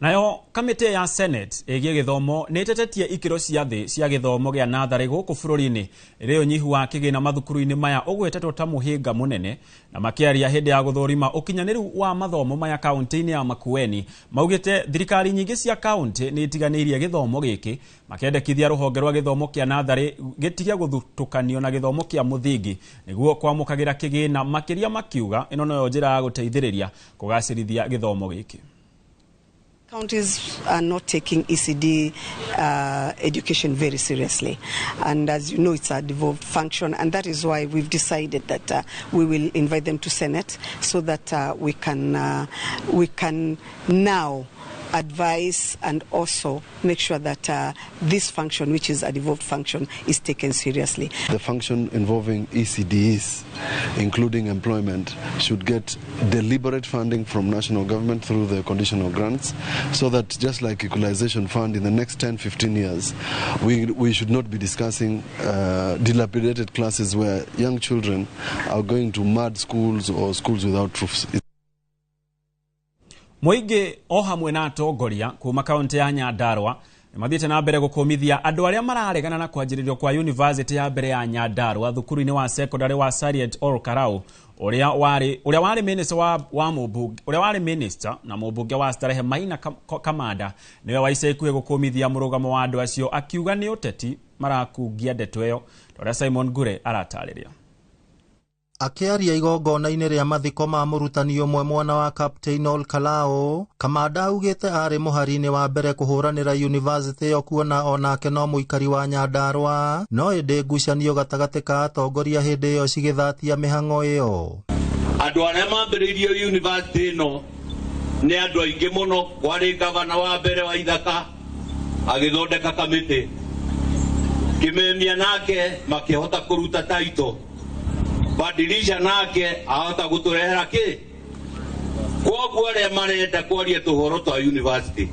Nayo kamĩtĩ ya Senate ĩgiĩ gĩthomo nĩ ĩtetetie ikĩro cia thĩ cia gĩthomo gĩa natharĩ gũkũ bũrũri-inĩ ĩrĩ ũnyihu wa kĩgĩna mathukuru-inĩ maya ũgwetetwo ta mũhĩnga mũnene, na makĩaria hĩndĩ ya gũthũrima ũkinyanĩru wa mathomo maya kaunti-inĩ ya Makueni maugĩte thirikari nyingĩ cia kaunti nĩ itiganĩirie gĩthomo gĩkĩ, makendekithia rũhonge rwa gĩthomo kĩa natharĩ gĩtige gũthutũkanio na gĩthomo kĩa mũthingi nĩguo kwamũkagĩra kĩgĩna makĩria, makiuga ĩno noyo njĩra ya gũteithĩrĩria kũgacĩrithia gĩthomo gĩkĩ. Counties are not taking ECD education very seriously, and as you know, it's a devolved function, and that is why we've decided that we will invite them to Senate so that we can now advise and also make sure that this function, which is a devolved function, is taken seriously. The function involving ECDs, including employment, should get deliberate funding from national government through the conditional grants, so that just like equalization fund, in the next 10-15 years, we should not be discussing dilapidated classes where young children are going to mad schools or schools without roofs. Mũingĩ o hamwe na atongoria kuma kaunti ya Nyandarua nĩmathiĩte na mbere gũkũmithia andũ arĩa mararegana na kwanjĩrĩrio kwa university ya mbere ya Nyandarua thukuru-inĩ wa secondary wa Sariet Ol Kalou, ũrĩa warĩ minister wa mũmbunge, ũrĩa warĩ minister na mũmbunge wa Starehe Maina Kamanda nĩwe wa ica ikuhĩ gũkũmithia mũrũgamo wa andũ acio, akiuga nĩ ũteti marakungia ndeto ĩyo, ũrĩa Simon Ngure aratarĩria. Akĩaria igongona-inĩ rĩa mathiko ma mũrutani ũmwe mwana wa Captain Ol Kalou, Kamanda augĩte arĩ mũhari-inĩ wa mbere kũhũranĩra university ĩyo kuona onake no mũikari wa Nyandarua, no ĩndĩ ngucanio gatagatĩ ka atongoria hĩndĩ ĩyo cigĩthatia mĩhang'o ĩyo. Andũ arĩa mambĩrĩirie university ĩno nĩ andũ aingĩ mũno, kwarĩ gavana wa mbere wa Ithaka agĩthondeka kamĩtĩ, Kĩmemia nake makĩhota kũruta title, Badilisha nake ahota gũtũrehera kĩ. Kwoguo arĩa marenda kwaria tũhoro twa university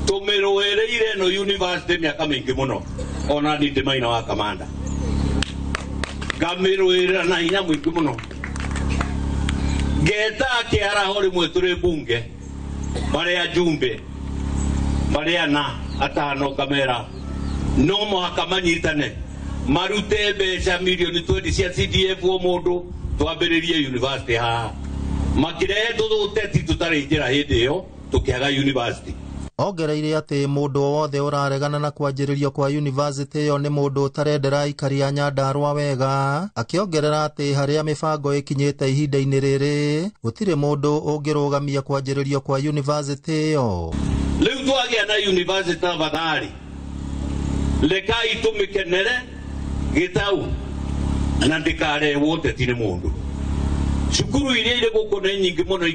tũmĩrũĩrĩire ĩno university mĩaka mĩingĩ mũno, ona niĩ ndĩ Maina wa Kamanda ngamĩrũĩrĩra na hinya mũingĩ mũno, ngeta kĩaraho rĩmwe tũrĩ bunge marĩ ajumbe marĩ ana atano, ngamera no mũhaka manyitane marute mbeca milioni 20 cia CDF o mũndũ twambĩrĩrie university haha. Makĩrehe tũteti tũtarĩ njĩra hĩndĩ ĩyo tũkĩaga university. Ongereire atĩ mũndũ o wothe ũraregana na kwanjĩrĩrio kwa university ĩyo nĩ mũndũ ũtarendera aikari a Nyandarua wega, akĩongerera atĩ harĩa mĩbango ĩkinyĩte ihinda-inĩ rĩrĩ gũtirĩ mũndũ ũngĩrũgamia kwanjĩrĩrio kwa university ĩyo. Rĩu twagĩa na university tafadhali, rekai tũmĩkenere gĩtau na ndĩkarehwo ũteti nĩ mũndũ. Cukuru iria irĩ gũkũ nĩ nyingĩ mũno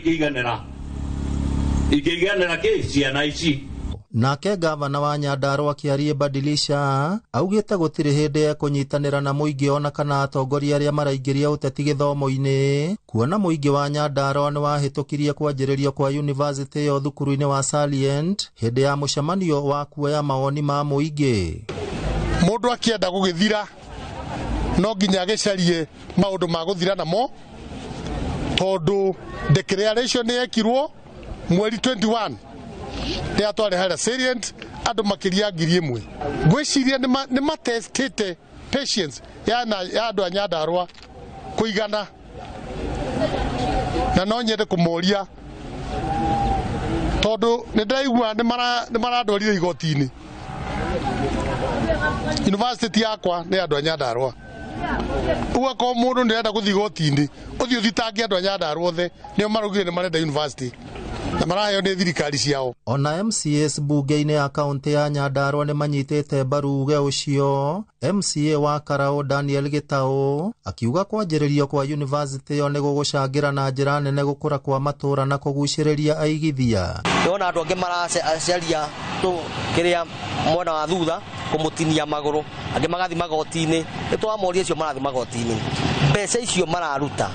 ingĩiganĩra kĩ ciana ici. Nake gavana wa Nyandarua Kĩarie Badilisha augĩte gũtirĩ hĩndĩ ekũnyitanĩra na mũingĩ ona kana atongoria arĩa maraingĩria ũteti gĩthomo-inĩ, kuona mũingĩ wa Nyandarua nĩ wahĩtũkirie kwanjĩrĩrio kwa university ĩyo thukuru-inĩ wa Salient hĩndĩ ya mũcemanio wa kuoya mawoni ma mũingĩ. Mũndũ akĩenda gũgĩthira no nginya agĩcarie maũndũ ma gũthira namo, tondũ declaration nĩ yekirwo Mweri 21 rĩrĩa twarĩ harĩa salient andũ makĩria 1000. Ngwĩciria nĩ matestĩte patience ya andũ a Nyandarua kũigana, na no nyende kũmoria tondũ nĩ ndĩraigua nĩ marandwarire igoti-inĩ. University yakwa nĩ andũ a Nyandarua. Ũguo akorwo mũndũ nĩ arenda gũthiĩ igoti-inĩ, ũthiĩ ũthitange andũ a Nyandarua othe nĩo maraugire nĩ marenda university na maraheo nĩ thirikari ciao. Ona MCAs bunge-inĩ ya kaunti ya Nyandarua nĩ manyitĩte mbaru uge ũcio. MCA wa Karau Daniel Gitau akiuga kwanjĩrĩrio kwa university ĩyo nĩ gũgũcangĩra na njĩra nene gũkũra kwa matũũra na kũgucĩrĩria aigithia. Ndĩrona andũ angĩ maracaria kĩrĩa mwena wa thutha kũmũtinia magũrũ, angĩ magathi magoti-inĩ. Nĩ twamoria acio marathi magoti-inĩ, mbeca icio mararuta,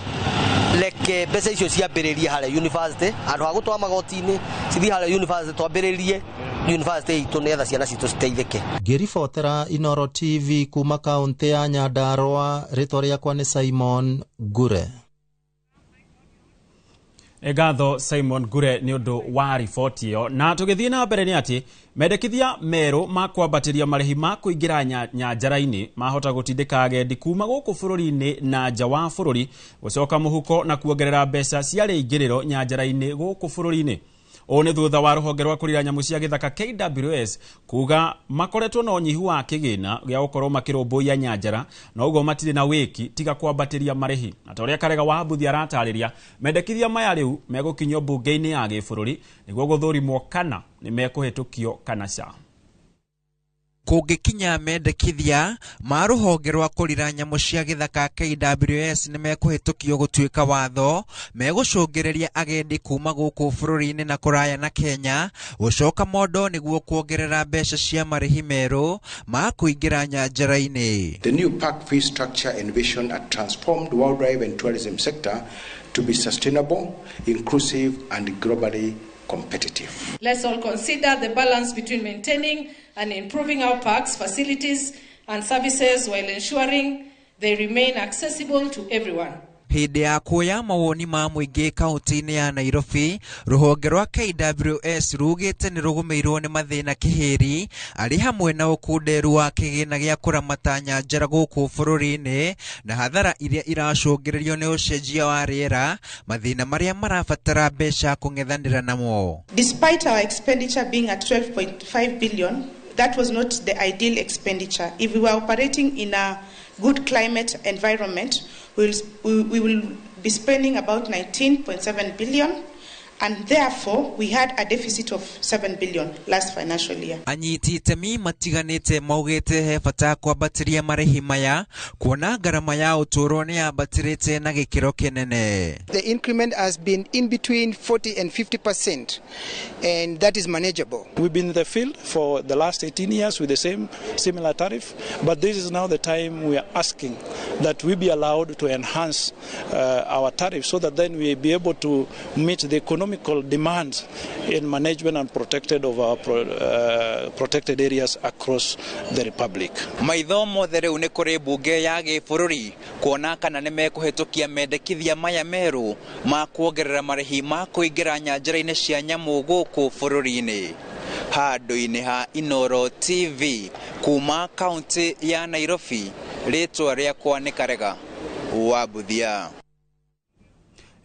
reke mbeca icio ciambĩrĩrie harĩa university, handũ ha gũtwara magoti-inĩ cithiĩ harĩa university, twambĩrĩrie university itũ nĩgetha ciana citũ citeithĩke. Ngĩribotera Inooro TV kuma kaunti ya Nyandarua, rĩtwa rĩakwa nĩ Simon Ngure. Ngatho Simon Ngure nĩ ũndũ wa riboti ĩyo. Na tũgĩthiĩ na mbere nĩ atĩ mendekithia merũ ma kwambatĩria marĩhi ma kũingĩra nyanjara-inĩ mahota gũtindĩka agendi kuma gũkũ bũrũri-inĩ na nja wa bũrũri gũcoka mũhuko na kuongerera mbeca cia rĩingĩrĩro nyanjara-inĩ gũkũ bũrũri-inĩ. Ũũ nĩ thutha wa rũhonge rwa kũrira nyamũ cia gĩthaka KWS kuga makoretwo na ũnyihu wa kĩgĩna gĩa gũkorwo makĩrũmbũiya nyanjara na ũguo matirĩ na wĩki tiga kwambatĩria marĩhi. Na ta ũrĩa Karega wa Mbuthi aratarĩria, mendekithia maya rĩu megũkinyio mbunge-inĩ ya gĩbũrũri nĩguo gũthũrimwo kana nĩ mekũhĩtũkio kana ca. Kũngĩkinya mendekithia ma rũhonge rwa kũrira nyamũ cia gĩthaka KWS nĩ mekũhĩtũkio gũtuĩka watho megũcũngĩrĩria agendi kuma gũkũ bũrũri-inĩ na kũraya na Kenya gũcoka mondo nĩguo kuongerera mbeca cia marĩhi merũ ma kũingĩra nyanjara-inĩ. The new park fee structure envisioned a transformed wildlife and tourism sector to be sustainable, inclusive and globally competitive. Let's all consider the balance between maintaining and improving our parks, facilities and services while ensuring they remain accessible to everyone. Hĩndĩ ya kuoya mawoni ma mũingĩ kaunti-inĩ ya Nairobi, rũhonge rwa KWS rugĩte nĩ rũgũmĩirwo nĩ mathĩna kĩhĩri arĩ hamwe na ũkunderu wa kĩgĩna gĩa kũramata nyanjara gũkũ bũrũri-inĩ na hathara iria iracũngĩrĩrio nĩ ũcenjia wa rĩera, mathĩna marĩa marabatara mbeca kũng'ethanĩra namo. Despite our expenditure being at 12.5 billion, that was not the ideal expenditure. If we were operating in a good climate environment, we will be spending about 19.7 billion, and therefore we had a deficit of 7 billion last financial year. Anyiti itemi matiganĩte maugĩte he bata kwambatĩria marĩhi maya kuona ngarama ya ũtũũro nĩ yambatĩrĩte na gĩkĩro kĩnene. The increment has been in between 40 and 50%, and that is manageable. We've been in the field for the last 18 years with the same similar tariff, but this is now the time we are asking that we be allowed to enhance our tariff so that then we be able to meet the economic demands in management and protected of our protected areas across the republic. Maitho mothe rĩu nĩ kũrĩ mbunge ya gĩbũrũri kuona kana nĩ mekũhĩtũkia mendekithia maya merũ ma kuongerera marĩhi ma kũingĩra nyanjara-inĩ cia nyamũ gũkũ bũrũri-inĩ. Handũ-inĩ ha Inooro TV kuma kaunti ya Nairobi, rĩtwa rĩakwa nĩ Karega wa Mbuthia.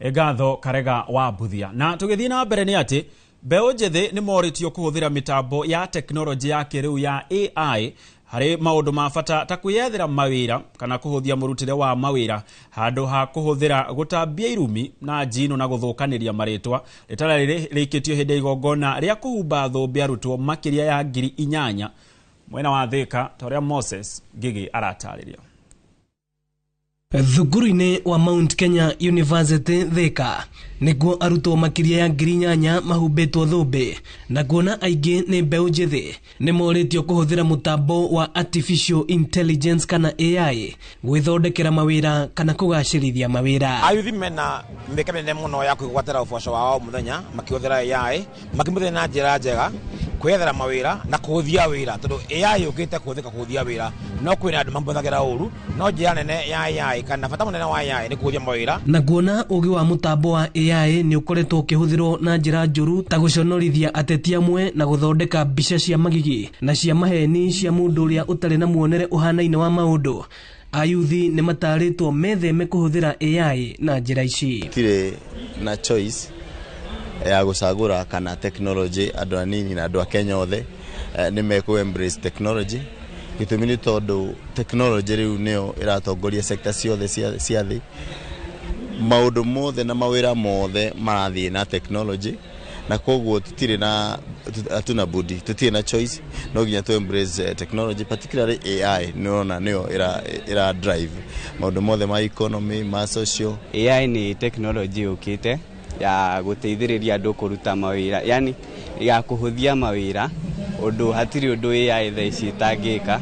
Ngatho Karega wa Mbuthia. Na tũgĩthiĩ na mbere nĩ atĩ mbeũ njĩthĩ nĩ morĩtio kũhũthĩra mĩtambo ya tekinoronjĩ ya kĩrĩu ya AI harĩ maũndũ ma bata ta kwĩyethera mawĩra kana kũhũthia mũrutĩre wa mawĩra handũ ha kũhũthĩra gũtambia irumi na njino na gũthũkanĩria marĩtwa. Rĩtara rĩrĩ rĩikĩtio hĩndĩ ya igongona rĩa kũhumba thũmbĩ arutwo makĩria ya 8,000 mwena wa Thika, ta ũrĩa Moses Ngigi aratarĩria. Thukuru-inĩ wa Mount Kenya University Thika nĩkuo arutwo makĩria ya 8,000 mahumbĩtwo thũmbĩ na kuona aingĩ nĩ mbeũ njĩthĩ nĩ morĩtio kũhũthĩra mũtambo wa artificial intelligence kana AI gwĩthondekera mawĩra kana kũgacĩrithia mawĩra. Ayuthi mena mĩeke mĩnene mũno ya kwĩgwatĩra ũboco wao mũthenya makĩhũthĩra AI, makĩmũthĩra na njĩra njega Kwĩyethera mawĩra na kũhũthia wĩra tondũ AI yũkĩte kũhũthĩka kũhũthia wĩra no kwĩna andũ mamũhũthagĩra ũru no njĩra nene ya AI kana bata mũnene wa AI nĩ kũhũthia mawĩra. Na kuona ũgĩ wa mũtambo wa AI nĩ ũkoretwo ũkĩhũthĩrwo na njĩra njũru ta gũconorithia ateti amwe na gũthondeka mbica cia magigi na cia maheni cia mũndũ ũrĩa ũtarĩ na muonere ũhanaine wa maũndũ, ayuthi nĩ matarĩtwo metheme kũhũthĩra AI na njĩra ici. Tirĩ na choice ya gũcagũra kana technology, andũ anini na andũ a Kenya othe nĩ mekũ embrace technology. Gĩtũmi nĩ tondũ technology rĩu nĩyo ĩratongoria sector ciothe cia thĩ. Maũndũ mothe na mawĩra mothe marathiĩ na technology, na koguo tutirĩ na hatuna budi, tutirĩ na choice, no nginya tu embrace technology, particularly AI. Nĩũrona nĩyo ĩra drive maũndũ mothe ma economy, ma social. AI nĩ technology yũkĩte ya gũteithĩrĩria andũ kũruta mawĩra, yani ya kũhũthia mawĩra, ũndũ hatirĩ ũndũ AI thaa ici ĩtangĩka,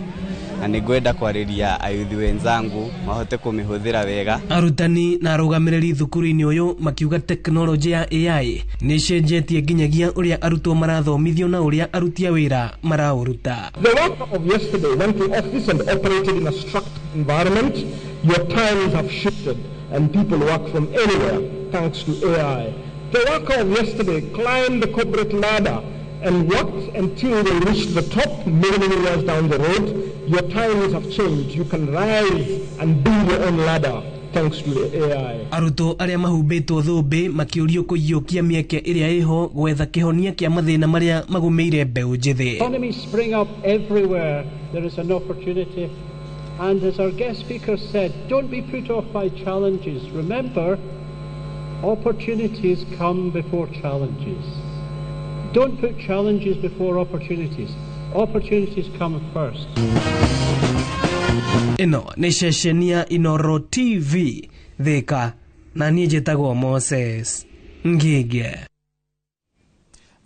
na nĩngwenda kwarĩria ayuthi wenzangu mahote kũmĩhũthĩra wega. Arutani na arũgamĩrĩri thukuru-inĩ ũyũ makiuga tekinoronjĩ ya AI nĩ ĩcenjetie nginyagia ũrĩa arutwo marathomithio na ũrĩa aruti a wĩra maraũruta. The worker of yesterday went to office and operated in a structured environment. Your times have shifted and people work from anywhere thanks to AI. The worker of yesterday climbed the corporate ladder and worked until they reached the top many, many years down the road. Your times have changed. You can rise and build your own ladder thanks to the AI. Arutwo arĩa mahumbĩtwo thũmbĩ makĩũrio kũiyũkia mĩeke ĩrĩa ĩho gwetha kĩhonia kĩa mathĩna marĩa magũmĩire mbeũ njĩthĩ. Economies spring up everywhere there is an opportunity. And as our guest speaker said, don't be put off by challenges. Remember, opportunities come before challenges. Don't put challenges before opportunities. Opportunities come first. Ĩno nĩ ceceni ya Inoro TV Thika, na niĩ njĩtagwo Moses Ngige.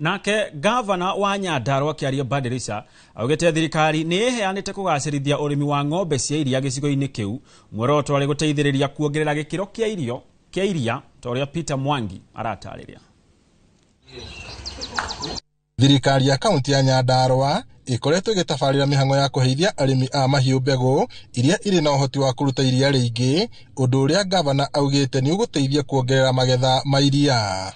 Nake gavana wa Nyandarua Kĩario Badirisha augĩte thirikari nĩ ĩheanĩte kũgacĩrithia ũrĩmi wa ng'ombe cia iria gĩcigo-inĩ kĩu, muoroto arĩ gũteithĩrĩria kuongerera gĩkĩro kĩa irio kĩa iria ta ũrĩa Peter Mwangi aratarĩria. Thirikari ya kaunti ya Nyandarua ĩkoretwo ĩgĩtabarĩra mĩhang'o ya kũheithia arĩmi a mahiũ mbegũ iria irĩ na ũhoti wa kũruta iria rĩingĩ, ũndũ ũrĩa gavana augĩte nĩ ũgũteithia kuongerera magetha ma iria.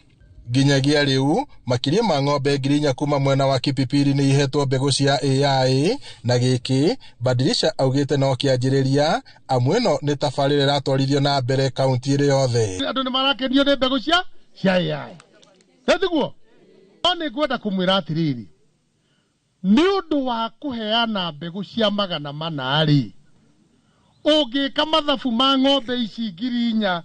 Nginyagia rĩu makĩria ma ng'ombe 4,000 kuma mwena wa Kipipiri nĩ ihetwo mbegũ cia AI, na gĩkĩ Badirisha augĩte no kĩanjĩrĩria, amu ĩno nĩ tabarĩra ĩratwarithio na mbere kaunti ĩrĩ yothe. Andũ nĩ marakenio nĩ mbegũ cia AI. Tiguo? No nĩ ngwenda kũmwĩra atĩrĩrĩ, nĩ ũndũ wa kũheana mbegũ cia 400 rĩ, ũngĩka mathabu ma ng'ombe ici 4,000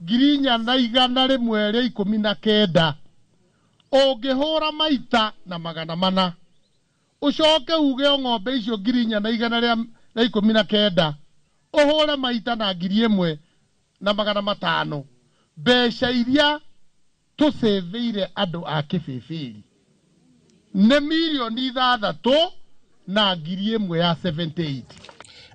4,119, ũngĩhũra maita na 400, ũcoke uge o ng'ombe icio 4,119 ũhũre maita na 1,500, mbeca iria tũcĩvĩire andũ a Kĩbĩbĩri nĩ 6,178,000.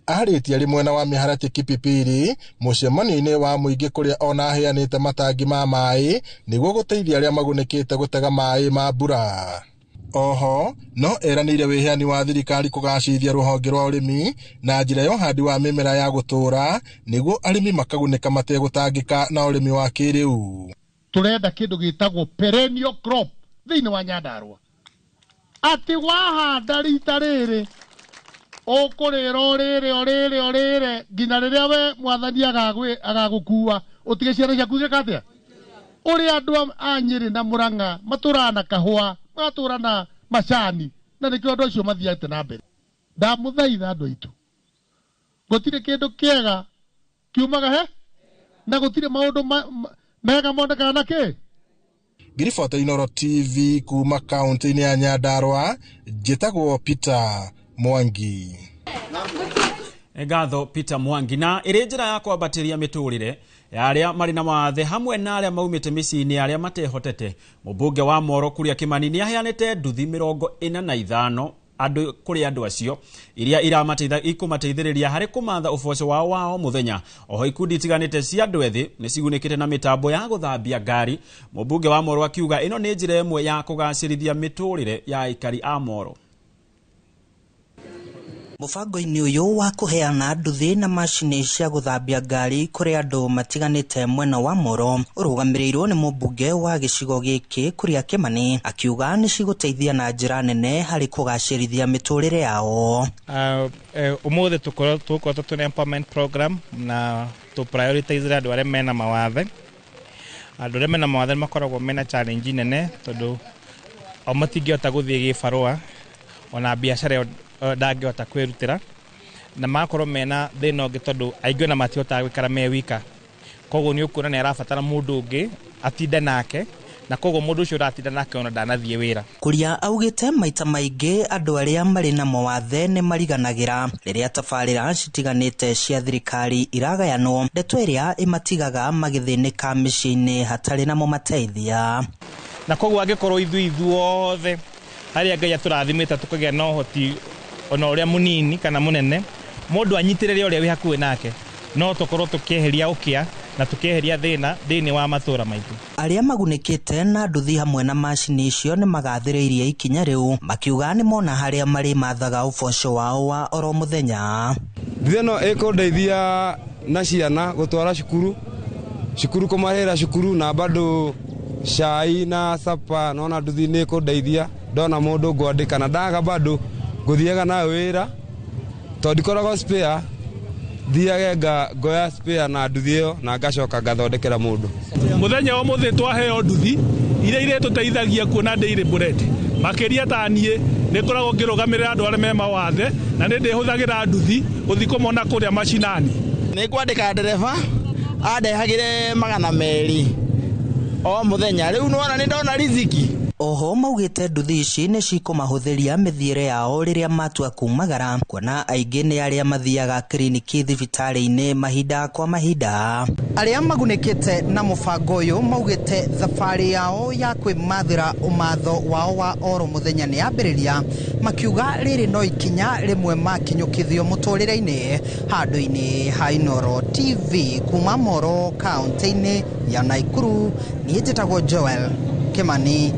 Arĩtie arĩ mwena wa mĩharatĩ Kipipiri mũcemanio-inĩ wa mũingĩ kũrĩa ona aheanĩte matangi ma maĩ nĩguo gũteithia arĩa magunĩkĩte gũtega maĩ ma mbura. Oho no eranĩire wĩheani wa thirikari kũgacĩrithia rũhonge rwa ũrĩmi na njĩra ya ũhandi wa mĩmera ya gũtũũra nĩguo arĩmi makagunĩka mategũtangĩka na ũrĩmi wa kĩrĩu. Tũrenda kĩndũ gĩtagwo perennial crop thĩinĩ wa Nyandarua, atĩ wahanda rita rĩrĩ ũkũrĩra ũrĩre ũrĩre ũrĩre nginya rĩrĩa we mwathani agagũkua ũtige ciana ciaku igĩka atĩa. Ũrĩa andũ a Nyĩrĩ na Mũrang'a matũraga na kahũa, magatũra na macani, na nĩkĩo andũ acio mathiĩte na mbere. Ndamũthaitha andũ aitũ, gũtirĩ kĩndũ kĩega kiumaga he na gũtirĩ maũndũ mega monekaga na kĩ. Ngiribota Inoro TV kuma kaunti-inĩ ya Nyandarua, njĩtagwo Peter Mwangi. Ngatho Peter Mwangi. Na ĩrĩ njĩra ya kwambatĩria mĩtũrĩre ya arĩa marĩ na mawathe hamwe na arĩa maumĩte mĩciĩ-inĩ arĩa matehotete, mũmbunge wa Moro Kuria Kimani nĩ aheanĩte nduthi 45 andũ kũrĩ andũ acio iria ikũmateithĩrĩria harĩ kũmatha ũboco wao wa o mũthenya. Oho ikundi itiganĩte cia andũ ethĩ nĩ cigunĩkĩte na mĩtambo ya gũthambia ngari. Mũmbunge wa Moro akiuga ĩno nĩ njĩra ĩmwe ya kũgacĩrithia mĩtũrĩre ya aikari a Moro. Mũbango-inĩ ũyũ wa kũheana nduthi na macini cia gũthambia ngari kũrĩ andũ matiganĩte mwena wa Moro ũrũgamĩrĩirwo nĩ mũmbunge wa gĩcigo gĩkĩ Kuria Kimani akiuga nĩ cigũteithia na njĩra nene harĩ kũgacĩrithia mĩtũrĩre yao. Ũmũthĩ tũkoretwo twĩna empowerment program na tũ prioritize andũ arĩa mena mawathe. Andũ arĩa mena mawathe makoragwo mena challenge nene tondũ o matingĩhota gũthiĩ gĩbarũa ona biacara ndangĩhota kwĩrutĩra na magakorwo mena thĩna ũngĩ tondũ aingĩ ona matihotaga gũikara me wika, koguo nĩ ũkuona nĩ arabatara mũndũ ũngĩ atinde nake na koguo mũndũ ũcio ũratinda nake ona ndanathiĩ wĩra. Kuria augĩte maita maingĩ andũ arĩa marĩ na mawathe nĩ mariganagĩra rĩrĩa tabarĩra citiganĩte cia thirikari iragayanwo, ndeto ĩrĩa ĩmatigaga magĩthĩnĩka mĩciĩ-inĩ hatarĩ na mũmateithia. Na koguo angĩkorwo ithuĩ ithuothe harĩa Ngai atũrathimĩte tũkagĩa na ũhoti ona ũrĩa mũnini kana mũnene, mũndũ anyitĩrĩre ũrĩa wĩ hakuhĩ nake, no tũkorwo tũkĩeheria ũkĩa na tũkĩeheria thĩna thĩinĩ wa matũũra maitũ. Arĩa magunĩkĩte na nduthi hamwe na macini icio nĩ magathĩrĩirie ikinya rĩu makiuga nĩ mona harĩa marĩ mathaga ũboco wao wa oro mũthenya. Nduthi ĩno ĩkũndeithia na ciana gũtwara cukuru, cukuru kũmarĩhĩra cukuru na bado cai na sapa, nona nduthi nĩ ĩkũndeithia ndona mũndũ ngwandĩka na ndaga bado ngũthiaga nayo wĩra tondũ ndikoragwo spare, thiage ngoya spare na nduthi ĩyo na ngacoka ngathondekera mũndũ. Mũthenya wa mũthĩ twaheo nduthi iria irĩtũteithagia kuona daily bread makĩria ta niĩ nĩ ngoragwo ngĩrũgamĩrĩra andũ arĩa me mawathe na nĩ ndĩhũthagĩra nduthi gũthiĩ kũmona kũrĩa macinani. Nĩ ngwandĩka ndereba andehagĩre 200 o mũthenya, rĩu nĩwona nĩ ndona riziki. Oho maugĩte nduthi ici nĩ cikũmahũthĩria mĩthiĩre yao rĩrĩa matua kumagara kuona aingĩ nĩ arĩa mathiaga kiriniki thibitarĩ-inĩ mahinda kwa mahinda. Arĩa magunĩkĩte na mũbango ũyũ maugĩte thabarĩ yao ya kwĩmathĩra ũmatho wao wa oro mũthenya nĩ yambĩrĩria, makiuga rĩrĩ no ikinya rĩmwe makinyũkithio mũtũrĩre-inĩ. Handũ-inĩ ha Inooro TV kuma Moro kaunti-inĩ ya Nakuru, niĩ njĩtagwo Joel Kimani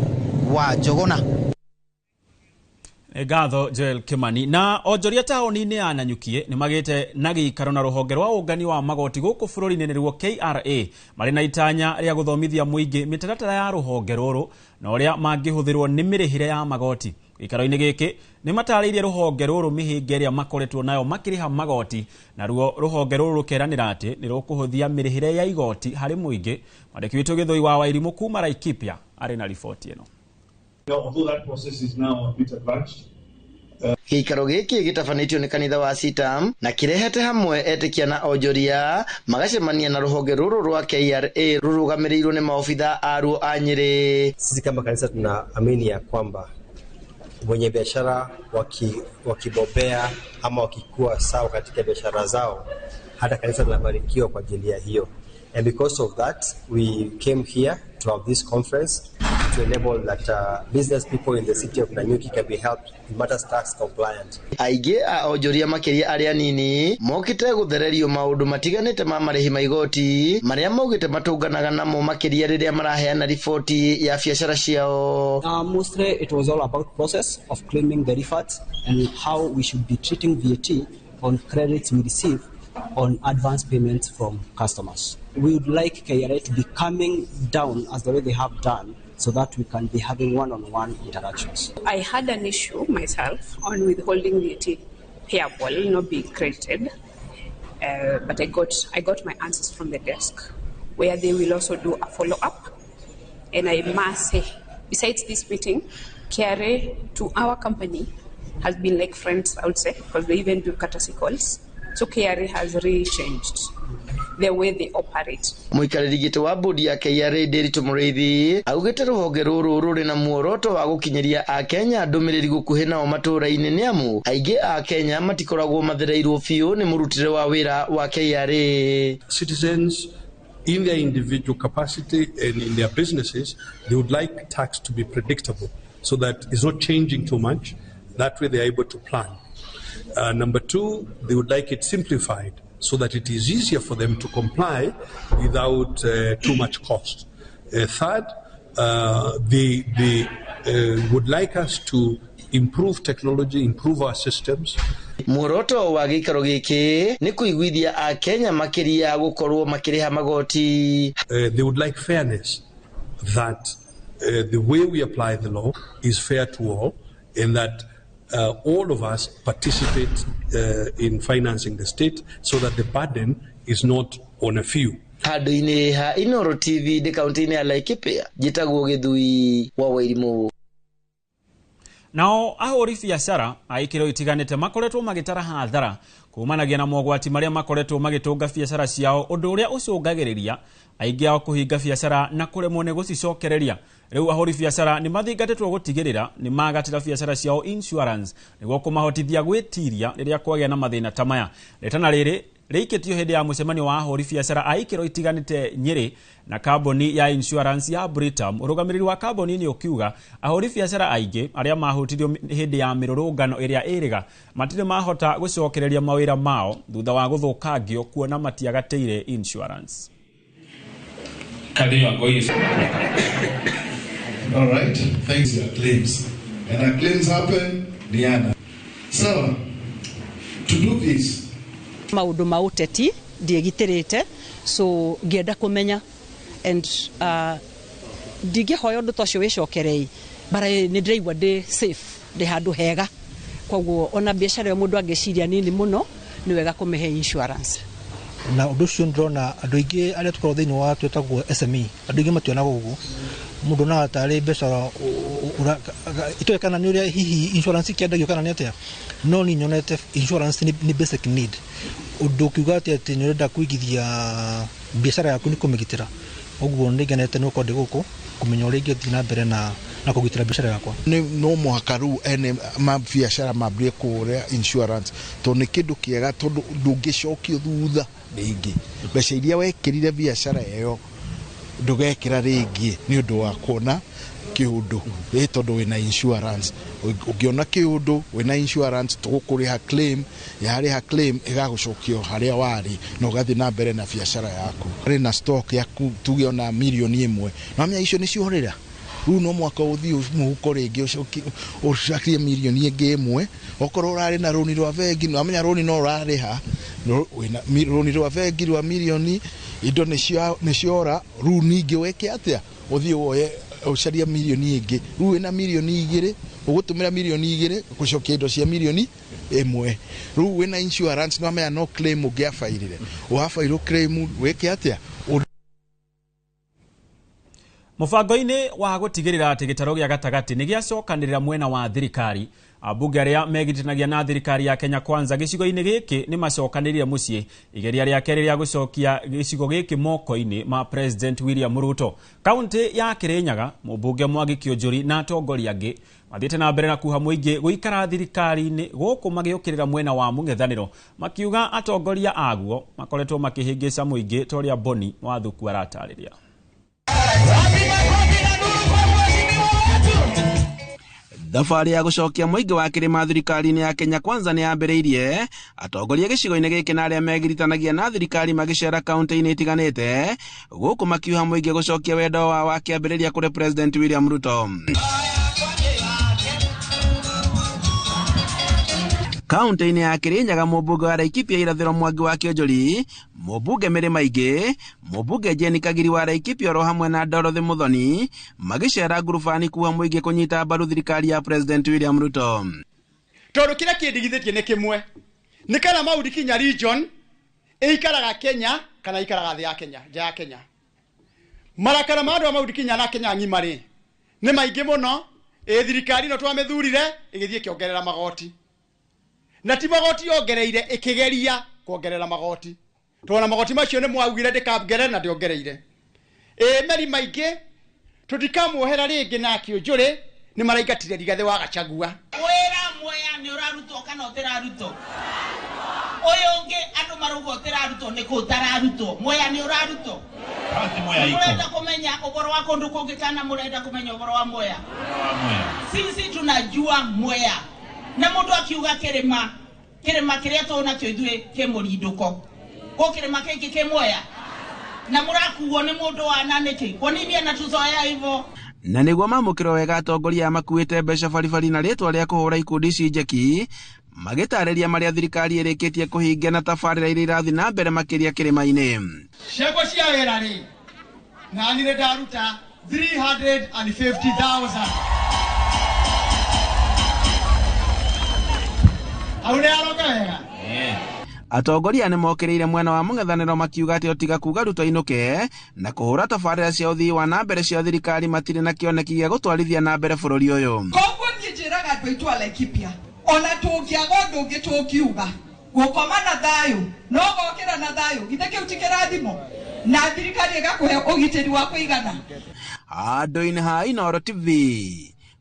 wa Njuguna. Ngatho Joel Kimani. Na onjoria taũni-inĩ ya Nanyuki nĩ magĩte na gĩikaro na rũhonge rwa ũngani wa magoti gũkũ bũrũri-inĩ nĩruo KRA marĩ na itanya rĩa gũthomithia mũingĩ mĩtaratara ya rũhonge rũrũ na ũrĩa mangĩhũthĩrwo nĩ mĩrĩhĩre ya magoti. Gĩikaro-inĩ gĩkĩ nĩ matarĩirie rũhonge rũrũ mĩhĩnga ĩrĩa makoretwo nayo makĩrĩha magoti, naruo rũhonge rũrũ rũkeranĩra atĩ nĩ rũkũhũthia mĩrĩhĩre ya igoti harĩ mũingĩ. Mwandĩki witũ Gĩthũi wa Wairimũ kuma Laikipia arĩ na riboti ĩno. Although that process is now a bit advanced. Gĩikaro gĩkĩ gĩtabanĩtio nĩ kanitha wa Sitam na kĩrehete hamwe etĩkia na onjoria magacemania na rũhonge rũrũ rwa KRA rũrũgamĩrĩirwo nĩ maobitha aruo a Nyĩrĩ. Sisi kama kanisa tunaamini ya kwamba wenye biashara wakibobea ama wakikuwa sawa katika biashara zao, hata kanisa linabarikiwa kwa ajili ya hiyo. And because of that, we came here to have this conference to enable that business people in the city of Nanyuki can be helped in matters tax compliant. Aingĩ a onjoria makĩria arĩa nini mokĩte gũthererio maũndũ matiganĩte ma marĩhi ma igoti marĩa maugĩte matũnganaga namo makĩria rĩrĩa maraheana riboti ya biacara ciao. Mostly it was all about process of claiming the refunds and how we should be treating VAT on credits we receive on advance payments from customers. We would like KRA to be coming down as the way they have done so that we can be having one-on-one interactions. I had an issue myself on withholding VAT payable not being credited, but I got my answers from the desk, where they will also do a follow-up. And I must say, besides this meeting, KRA to our company has been like friends, I would say, because they even do courtesy calls. So KRA has really changed the way they operate. Mũikarĩri gĩtĩ wa bodi ya KRA Ndiritu Mũrĩithi augĩte rũhonge rũrũ rũrĩ na muoroto wa gũkinyĩria Akenya ndũmĩrĩri gũkuhĩ nao matũũra-inĩ nĩ amu aingĩ a Kenya matikoragwo mathereirwo biũ nĩ mũrutĩre wa wĩra wa KRA. Citizens in their individual capacity and in their businesses, they would like tax to be predictable so that it's not changing too much. That way they are able to plan. Number two, they would like it simplified so that it is easier for them to comply without too much cost. Third, they would like us to improve technology, improve our systems. Muoroto wa gĩikaro gĩkĩ nĩ kũiguithia Akenya makĩria gũkorwo makĩrĩha magoti. They would like fairness, that the way we apply the law is fair to all, and that all of us participate in financing the state so that the burden is not on a few. Handũ-inĩ ha Inooro TV ndĩ kaunti-inĩ ya Laikipia, njĩtagwo Gĩthui wa Wairimũ. Nao ahũri biacara a ikĩro itiganĩte makoretwo magĩtara hathara kumanagia na mogwati marĩa makoretwo magĩtũnga biacara ciao, ũndũ ũrĩa ũcũngagĩrĩria aingĩ ao kũhinga biacara na kũremwo nĩ gũcicokereria. Rĩu ahũri biacara nĩ mathingatĩtwo gũtigĩrĩra nĩ magatĩra biacara ciao insurance nĩguo kũmahotithia gwĩtiria rĩrĩa kwagĩa na mathĩna ta maya. Rĩtana rĩrĩ rĩikĩtio hĩndĩ ya mũcemanio wa ahũri biacara a ikĩro itiganĩte Nyĩrĩ na kambuni ya insurance ya Britam. Ũrũgamĩrĩri wa kambuni nĩ ũkiuga ahũri biacara aingĩ arĩa mahutirio hĩndĩ ya mĩrũrũngano ĩrĩa ĩrĩga matirĩ mahota gũcokereria mawĩra mao thutha wa gũthũkangio kuona matiagatĩire insurance. All right, thanks. Your claims and our claims happen, Diana. So to do this, maundu ma uteti ndiegiterite, so ngienda kumenya and ndingĩhoya ũndũ ta ũcio wĩcokerei, but nĩ ndĩraigua ndĩ safe, ndĩ handũ hega, koguo ona biacara ĩyo mũndũ angĩciria nini mũno nĩ wega kũmĩhe insurance. Na ũndũ ũcio ndĩrona andũ aingĩ arĩa tũkoragwo thĩinĩ wa twĩtagwo SME, andũ aingĩ mationaga ũguo, mũndũ onaga tarĩ mbeca itoĩ kana nĩ ũrĩa hihi insurance ĩkĩendagio kana nĩ atĩa, no niĩ nyonete insurance nĩ basic need. Ũndũ ũkiuga atĩ nĩ ũrenda kũigithia biacara yaku nĩ kũmĩgitĩra, ũguo nĩ ngenete nĩ gũkorwo ndĩ gũkũ kũmenya ũrĩa ingĩthiĩ na mbere na kũgitĩra biacara yakwa. No mũhaka rĩu ene mabiacara mambie kũgũra insurance tondũ nĩ kĩndũ kĩega, tondũ ndũngĩcokio thutha rĩngĩ. Mbeca iria wekĩrire biacara ĩyo ndũgekĩra rĩngĩ nĩ ũndũ wa kuona kĩũndũ, ĩ tondũ wĩna insurance. Ũngĩona kĩũndũ wĩna insurance tũgũkũrĩha claim, yarĩha claim ĩgagũcokio harĩa warĩ na ũgathiĩ na mbere na biacara yaku. Harĩ na stock yaku tuge ona mirioni 1, no menya icio nĩciorĩra, rĩu no mwaka ũthiĩ mũhuko rĩngĩ ũcakie mirioni ĩngĩ 1. Okorwo ũrarĩ na rũni rwa bengi, no amenya rũni no ũrarĩha rũni rwa bengi rwa mirioni, indo nĩciora, rĩu ningĩ wĩke atĩa? Ũthiĩ woye ũcarie mirioni ĩngĩ, rĩu wĩna mirioni 2 ũgũtũmĩra mirioni 2 gũcokia indo cia mirioni 1. Rĩu wĩna insurance no amenya no claim ũngĩabairire, ũgabairwo claim wĩke atĩa? Mũbango-inĩ wa gũtigĩrĩra atĩ gĩtarũ gĩa gatagatĩ nĩ gĩacokanĩrĩra mwena wa thirikari, ambunge arĩa megitanagia na thirikari ya Kenya Kwanza gĩcigo-inĩ gĩkĩ nĩ macokanĩrĩire mũciĩ igeria rĩa kerĩ rĩa gũcokia gĩcigo gĩkĩ moko-inĩ ma President William Ruto. Kaunti ya Kirinyaga, mũmbunge Mwangi Kĩũnjũri na atongoria angĩ mathiĩte na mbere na kuha mũingĩ gũikara thirikari-inĩ gũkũ magĩũkĩrĩra mwena wa mũng'ethanĩro, makiuga atongoria aguo makoretwo makĩhĩngĩca mũingĩ ta ũrĩa Boni Wathuku aratarĩria. Thabarĩ ya gũcokia mũingĩ wa kĩrĩma thirikari-inĩ ya Kenya Kwanza nĩ yambĩrĩirie, atongoria gĩcigo-inĩ gĩkĩ na arĩa megiritanagia na thirikari magĩcera kaunti-inĩ itiganĩte gũkũ makiuha mũingĩ gũcokia wendo wao wa kĩambĩrĩria kũrĩ President William Ruto. Kaunti-inĩ ya Kirinyaga, mũmbunge wa Laikipia irathĩro Mwangi wa Kĩũnjũri, mũmbunge Mĩrĩma Ingĩ, mũmbunge Jane Kagiri wa Laikipia oro hamwe na Dorothy Muthoni magĩcera ngurubani kuha mũingĩ kũnyita mbaru thirikari ya President William Ruto. Tondũ kĩrĩa kĩndigithĩtie nĩ kĩmwe, nĩ kana Mount Kenya region ĩikaraga Kenya kana ĩikaraga thĩ ya Kenya, nja ya Kenya. Marakara ma andũ a Mount Kenya na Kenya ng'ima rĩ nĩ maingĩ mũno. Ĩ thirikari ĩno twamĩthurire ĩgĩthiĩ ĩkĩongerera magoti, na ti magoti yongereire, ĩkĩgeria kuongerera magoti, tona magoti macio nĩ mwaugire ndĩkangerere na ndĩongereire. Ĩ meri maingĩ tũtikamuohera rĩngĩ na Kĩũnjũrĩ nĩ maraingatire Rigathĩ wa Gachagua. Wĩra Mwea nĩ ũrarutwo kana ũtĩrarutwo? Ũyũ ũngĩ andũ marauga ũtĩrarutwo, nĩ kũ ũtararutwo? Mwea nĩ ũrarutwo? Mũrenda kũmenya ũhoro wa kũndũ kũngĩ kana mũrenda kũmenya ũhoro wa Mwea? Sisi tunajua Mwea. Na mundu akiuga kirima kirima kiria tona kio ithuĩ kĩ mũrindũko ko kirima kĩngĩ kĩ Mwea na mũrakuo nĩ mũndũ wa na nĩkĩ kwa nini anatuzoea hivyo? Na nĩguo mamũkĩrwo wega atongoria makuĩte mbeca baribari na rĩtwa rĩa kũhũra ikundi ici njeki magĩtarĩria marĩa thirikari ĩrĩkĩtie kũhingia na tabarĩra iria irathiĩ na mbere makĩria kĩrĩma-inĩ. Ciakwa cia wĩra rĩ, na nĩ ndaruta 350,000. Au nĩ aroka wega? Atongoria nĩ mokĩrĩire mwena wa mũng'ethanĩro makiuga atĩ otiga kuga Ruto ainũke na kũhũra tabarĩra cia ũthii wa na mbere cia thirikari matirĩ na kĩoneki gĩa gũtwarithia na mbere bũrũri ũyũ. Koguo niĩ njĩraga andũ aitũ a Laikipia ona tũngĩaga ũndũ ũngĩ tũngiuga gũkoma na thayũ no gokĩra na thayũ githĩ kĩu ti kĩrathimo na thirikari ĩgakũhe ũgitĩri wa kũigana. Handũ-inĩ ha Inooro TV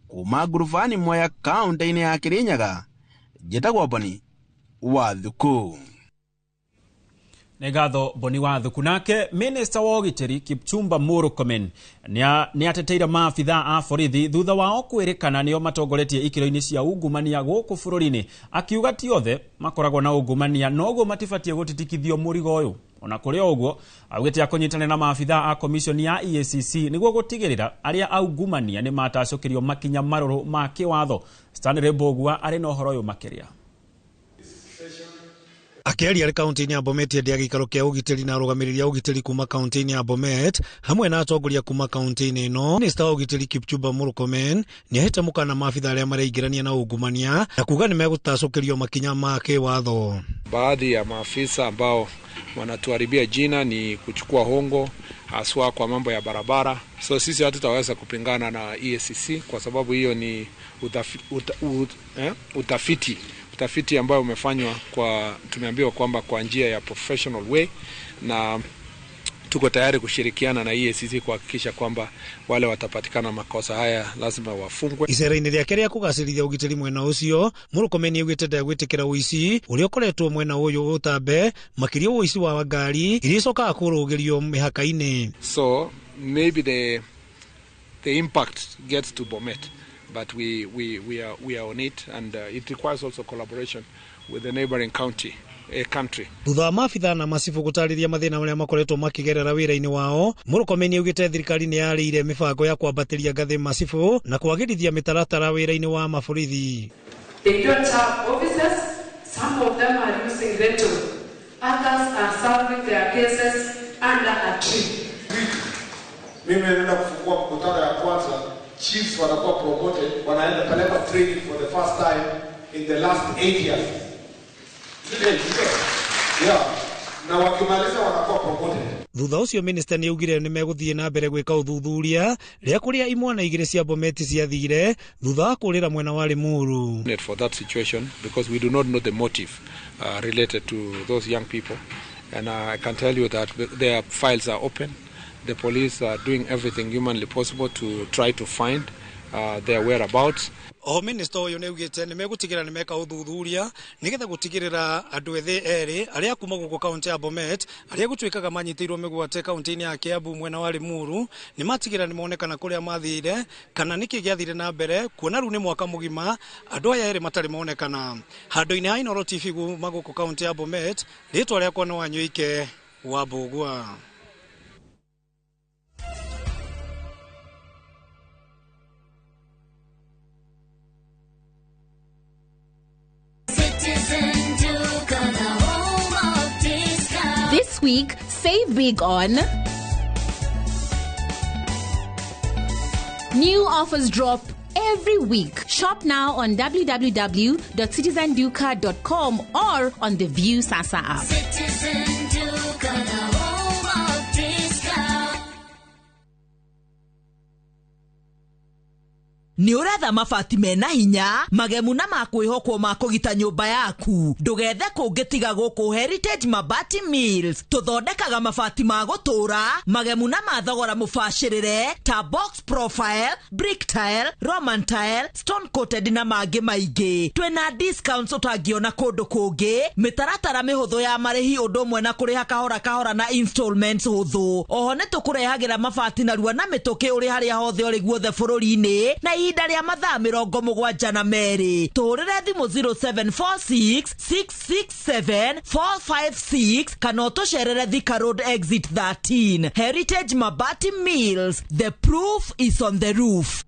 kuma ngurubani Mwea kaũntĩ-inĩ ya Kirinyaga, njĩtagwo Boni wa Thuku. Nĩ ngatho Boni wa Thuku. Nake Minister wa ũgitĩri Kipchumba Murkomen nĩ ateteire maabithaa a borithi thutha wao kwĩrĩkana nĩo matongoretie ikĩro-inĩ cia ungumania gũkũ bũrũri-inĩ, akiuga ti othe makoragwo na ungumania noguo matibatiĩ gũtitikithio mũrigo ũyũ. Ona kũrĩ o ũguo augĩte akũnyitanĩra na maabithaa a commission ya EACC nĩguo gũtigĩrĩra arĩa aungumania nĩ matacũkĩrio makinya marũrũ ma kĩwatho. Stanley Mbũgua arĩ na ũhoro ũyũ makĩria. Akĩaria arĩ kaunti-inĩ ya Bomet hĩndĩ ya gĩikaro kĩa ũgitĩri na arũgamĩrĩri a ũgitĩri kuma kaunti-inĩ ya Bomet hamwe na atongoria kuma kaunti-inĩ ĩno, Minista wa ũgitĩri Kipchumba Murkomen nĩahete mũkana maabithaa arĩa mareingĩrania na ungumania na kuga nĩmegũtacũkĩrio makinya ma kĩwatho. Baadhi ya maafisa ambao wanatuharibia jina ni kuchukua hongo haswa kwa mambo ya barabara. So sisi hatutaweza kupingana na EACC kwa sababu hiyo ni utafiti ambao umefanywa kwa, tumeambiwa kwamba kwa njia ya professional way, na tuko tayari kushirikiana na EACC kuhakikisha kwamba wale watapatikana makosa haya lazima wafungwe. Icera-inĩ rĩake rĩa kũgacĩrithia ũgitĩri mwena ũcio, Murkomen nĩaugĩte ndegwĩtĩkĩra ũici ũrĩa ũkoretwo mwena ũyũ ũtambe, makĩria ũici wa ngari iria icokaga kũrũgĩrio mĩhaka-inĩ. So maybe the impact gets to Bomet, but we are on it, and it requires also collaboration with the neighboring country. Thutha wa maabithaa na macibũ gũtarĩria mathĩna marĩa makoretwo makĩgerera wĩra-inĩ wao, Murkomen nĩaugĩte thirikari nĩ yarĩire mĩbango ya kwambatĩria ngathĩ macibũ na kwagĩrithia mĩtaratara wĩra-inĩ wa maborithi. They don't have offices, some of them are using rental, others are solving their cases under a tree. Mimi naenda kufungua mkutano ya kwanza, chiefs wanakuwa promoted, wanaenda peleka training for the first time in the last 8 years. Yeah. Na wakimaliza wanakuwa promoted. Thutha ũcio minister nĩaugire nĩmegũthiĩ na mbere gwĩka ũthuthuria rĩa kũrĩa imwana igĩrĩ cia Bomet ciathire thutha wa kũrĩra mwena wa Limuru. For that situation, because we do not know the motive related to those young people, and I can tell you that their files are open. The police are doing everything humanly possible to try to find their whereabouts. Oho minister ũyũ nĩaugĩte nĩmegũtigĩrĩra nĩmeka ũthuthuria nĩgetha gũtigĩrĩra andũ ethĩ erĩ arĩa kuma gũkũ kaunti ya Bomet arĩa gũtuĩkaga manyitĩirwo mĩgwate kaunti-inĩ ya Kiambu mwena wa Limuru nĩmatigĩrĩra nĩmonekana kũrĩa mathire kana nĩkĩ gĩathire na mbere, kuona rĩu nĩ mwaka mũgima andũ aya erĩ matarĩ monekana. Handũ-inĩ ha Inooro TV kuma gũkũ kaunti ya Bomet, rĩtwa rĩakwa nĩ Wanyũike wa Mbũgua. This week, save big on new offers drop every week. Shop now on www.citizenduka.com or on the View Sasa app. Citizen Duka, the home of discount. Nĩ ũretha mabati mena hinya magemu na makwĩhokwo ma kũgita nyũmba yaku, ndũgethe kũngĩ tiga gũkũ Heritage Mabati Mills. Tũthondekaga mabati ma gũtũra magemu na ma thogora mũbacĩrĩre ta box profile, brick tile, roman tile, stone coated na mangĩ maingĩ. Twĩna discounts ũtangĩona kũndũ kũngĩ, mĩtaratara mĩhũthũ ya marĩhi ũndũ ũmwe na kũrĩha kahora kahora na installments hũthũ. Oho nĩ tũkũrehagĩra mabati narua na mĩtũkĩ ũrĩ harĩa hothe ũrĩ guothe bũrũri-inĩ na ihinda rĩa mathaa 72. Tũhũrĩre thimũ 0746 667 456 kana ũtũcerere Thika Road exit 13. Heritage Mabati Mills, the proof is on the roof.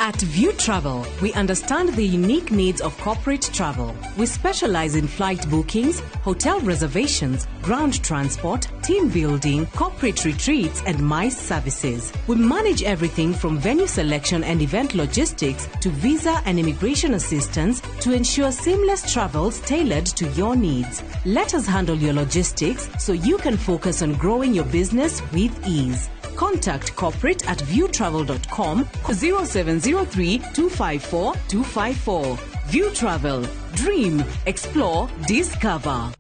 At View Travel, we understand the unique needs of corporate travel. We specialize in flight bookings, hotel reservations, ground transport, team building, corporate retreats, and MICE services. We manage everything from venue selection and event logistics to visa and immigration assistance to ensure seamless travels tailored to your needs. Let us handle your logistics so you can focus on growing your business with ease. Contact corporate at viewtravel.com 0703 254 254. View Travel. Dream, explore, discover.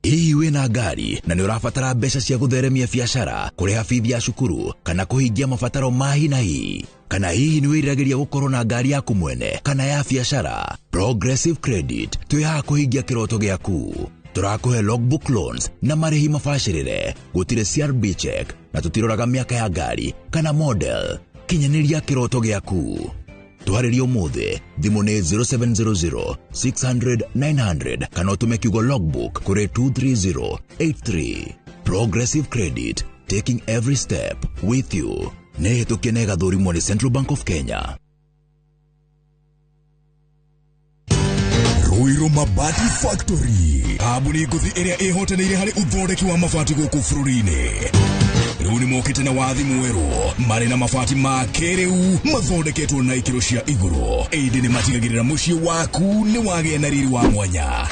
Hihi wĩna ngari na nĩ ũrabatara mbeca cia gũtheremia biacara, kũrĩha bithi ya cukuru kana kũhingia mabataro ma hi na hi? Kana hihi nĩ wĩriragĩria gũkorwo na ngari yaku mwene kana ya biacara? Progressive Credit twĩ haha kũhingia kĩroto gĩaku. Tũrakũhe logbook loans na marĩhi mabacĩrĩre, gũtirĩ CRB check na tũtiroraga mĩaka ya ngari kana model. Kinyanĩria kĩroto gĩaku. Twarĩrie ũmũthĩ, thimũ nĩ 0700 600 900 kana ũtũme kiugo logbook kũrĩ 23083. Progressive Credit, taking every step with you. Nĩ hĩtũkie na ĩgathũrimwo nĩ Central Bank of Kenya. Ruiru Mabati Factory, kambuni ngũthi ĩrĩa ĩhotanĩire harĩ ũthondeki wa mabati gũkũ bũrũri-inĩ. Rĩu nĩ mokĩte na wathi mwerũ, marĩ na mabati ma kĩrĩu mathondeketwo na ikĩro cia igũrũ, ĩndĩ nĩ matigagĩrĩra mũciĩ waku nĩ wagĩa na riri wa mwanya.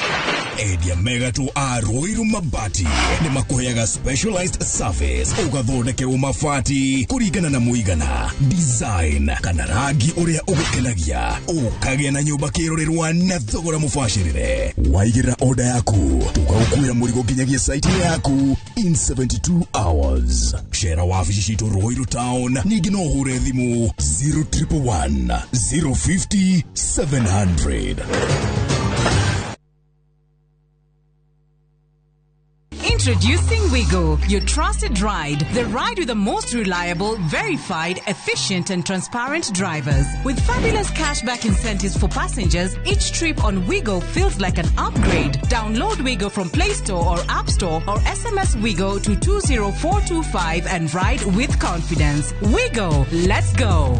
Endia megatũ a Ruiru Mabati nĩ makũheaga specialized service, ũgathondekerwo mabati kũringana na mũigana, design kana rangi ũrĩa ũgũkenagia, ũkagĩa na nyũmba kĩrorerwa na thogora mũbacĩrĩre. Waigĩrĩra order yaku, tũgagũkuĩra mũrigo nginyagia site yaku in 72 hours. Cera wabici citũ Ruiru Town, ningĩ no ũhũre thimũ 0111 050 700. Introducing Wigo, your trusted ride. The ride with the most reliable, verified, efficient and transparent drivers. With fabulous cashback incentives for passengers, each trip on Wigo feels like an upgrade. Download Wigo from Play Store or App Store or SMS Wigo to 20425 and ride with confidence. Wigo, let's go.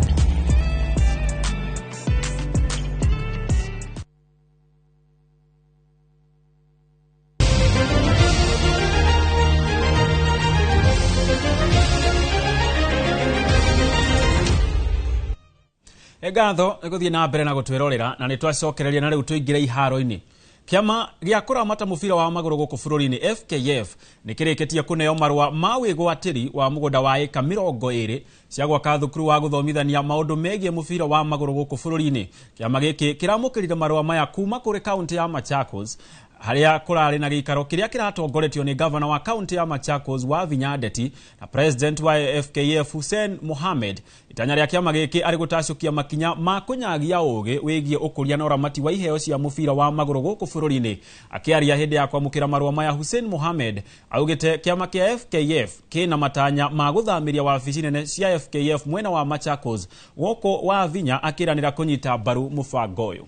Ngatho nĩ gũthiĩ na mbere na gũtwĩrorera na nĩ twacokereria na rĩu tũingĩre iharo-inĩ. Kĩama gĩa kũramata mũbira wa magũrũ gũkũ bũrũri-inĩ FKF nĩ kĩrĩkĩtie kũneo marũa ma wĩgwatĩri wa mũgũnda wa ĩka 20 cia gwaka thukuru wa gũthomithania maũndũ megiĩ mũbira wa magũrũ gũkũ bũrũri-inĩ. Kĩama gĩkĩ kĩramũkĩrire marũa maya kuma kũrĩ kaunti ya Machakos harĩa kũrarĩ na gĩikaro kĩrĩa kĩratongoretio nĩ gavana wa kaunti ya Machakos Wavinya Ndeti na president wa FKF Hussein Mohamed. Itanya rĩa kĩama gĩkĩ arĩ gũtacũkia makinya ma kũnyagia ũgĩ wĩgiĩ ũkũria na ũramati wa iheo cia mũbira wa magũrũ gũkũ bũrũri-inĩ. Akĩaria hĩndĩ ya kwamũkĩra marũa maya, Hussein Mohamed augĩte kĩama kĩa FKF kĩna matanya ma gũthamĩria wabici nene cia FKF mwena wa Machakos gũkũ Wavinya akĩranĩra kũnyita mbaru mũbango ũyũ.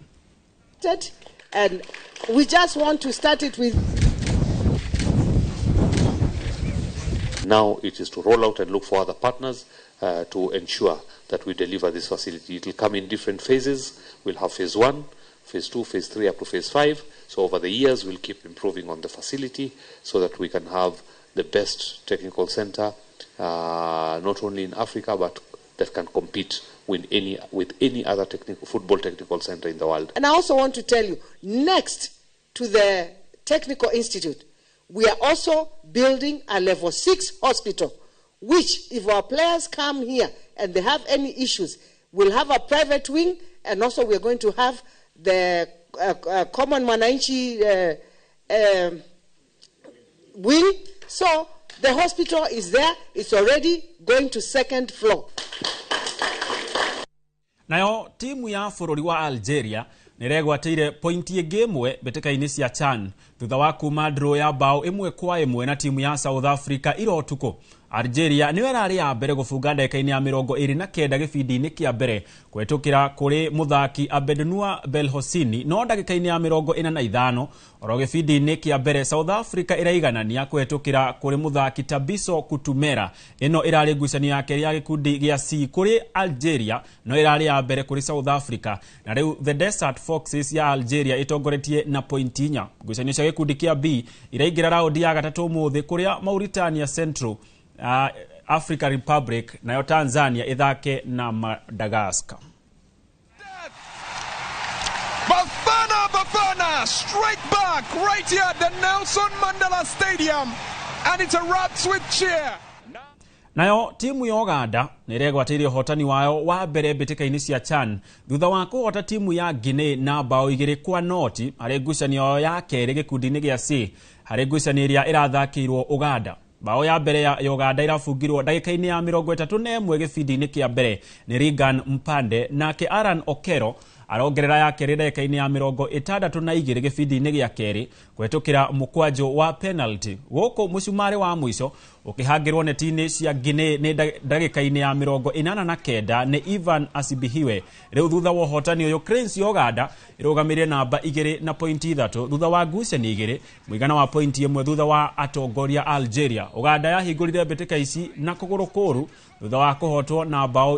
And we just want to start it with. Now it is to roll out and look for other partners to ensure that we deliver this facility. It will come in different phases. We'll have phase 1, phase 2, phase 3, up to phase 5. So over the years, we'll keep improving on the facility so that we can have the best technical center, not only in Africa, but that can compete with any other football technical center in the world. And I also want to tell you, next to the Technical Institute, we are also building a level 6 hospital, which if our players come here and they have any issues, we'll have a private wing, and also we're going to have the common Mwananchi wing. So the hospital is there. It's already going to second floor. Nayo timu ya bũrũri wa Algeria nĩregwatĩire pointi ĩngĩ ĩmwe mbĩtĩka-inĩ cia CHAN thutha wa kuma draw ya bao 1-1 na timu ya South Africa ira ũtukũ. Algeria nĩyo ĩrarĩ ya mbere gũbunga ndagĩka-inĩ ya 29 gĩbindi-inĩ kĩa mbere kũhetũkĩra kũrĩ mũthaki Abednour Belhocine, no ndagĩka-inĩ ya 45 oro gĩbindi-inĩ kĩa mbere South Africa ĩraiganania kũhetũkĩra kũrĩ mũthaki Tabiso Kutumera. Ĩno ĩrarĩ ngucanio ya kerĩ ya gĩkundi gĩa C kũrĩ Algeria, no ĩrarĩ ya mbere kũrĩ South Africa, na rĩu The Desert Foxes ya Algeria ĩtongoretie na pointi 4. Ngucanio cia gĩkundi kĩa B iraingĩra raundi ya gatatũ ũmũthĩ kũrĩa Mauritania Central Africa Republic nayo Tanzania ĩthake na Madagascar. Bafana Bafana straight back right here at the Nelson Mandela Stadium, and it erupts with cheer. Nayo timu ya Uganda nĩ ĩregwatĩire ũhotani wayo wa mbere mbĩtĩka-inĩ cia CHAN thutha wa kũhota timu ya Guinea na bao 2-0 harĩ ngucanio yao ya kerĩ gĩkundi-inĩ gĩa C harĩ ngucanio ĩrĩa ĩrathakĩirwo Uganda. Bao ya mbere ya Uganda ĩrabungirwo ndagĩka-inĩ ya 31 gĩbindi-inĩ kĩa mbere nĩ Regan Mpande, nake Aran Okero arongerera ya kerĩ ndagĩka-inĩ ya 62 gĩbindi-inĩ gĩa kerĩ kũhetũkĩra mũkwanjũ wa penalty. Gũkũ mũcumarĩ wa mũico ũkĩhangĩrwo neti-inĩ cia Guinea nĩ ndagĩka-inĩ ya 89 nĩ Ivan Asibihiwe. Rĩu thutha wa ũhotani ũyũ Cranes ya Uganda ĩrũgamĩrĩire namba 2 na pointi 3 thutha wa ngucanio 2 mũigana wa pointi 1 thutha wa atongoria Algeria. Uganda yahingũrire mbĩtĩka ici na kũgũrũ kũru thutha wa kũhotwo na bao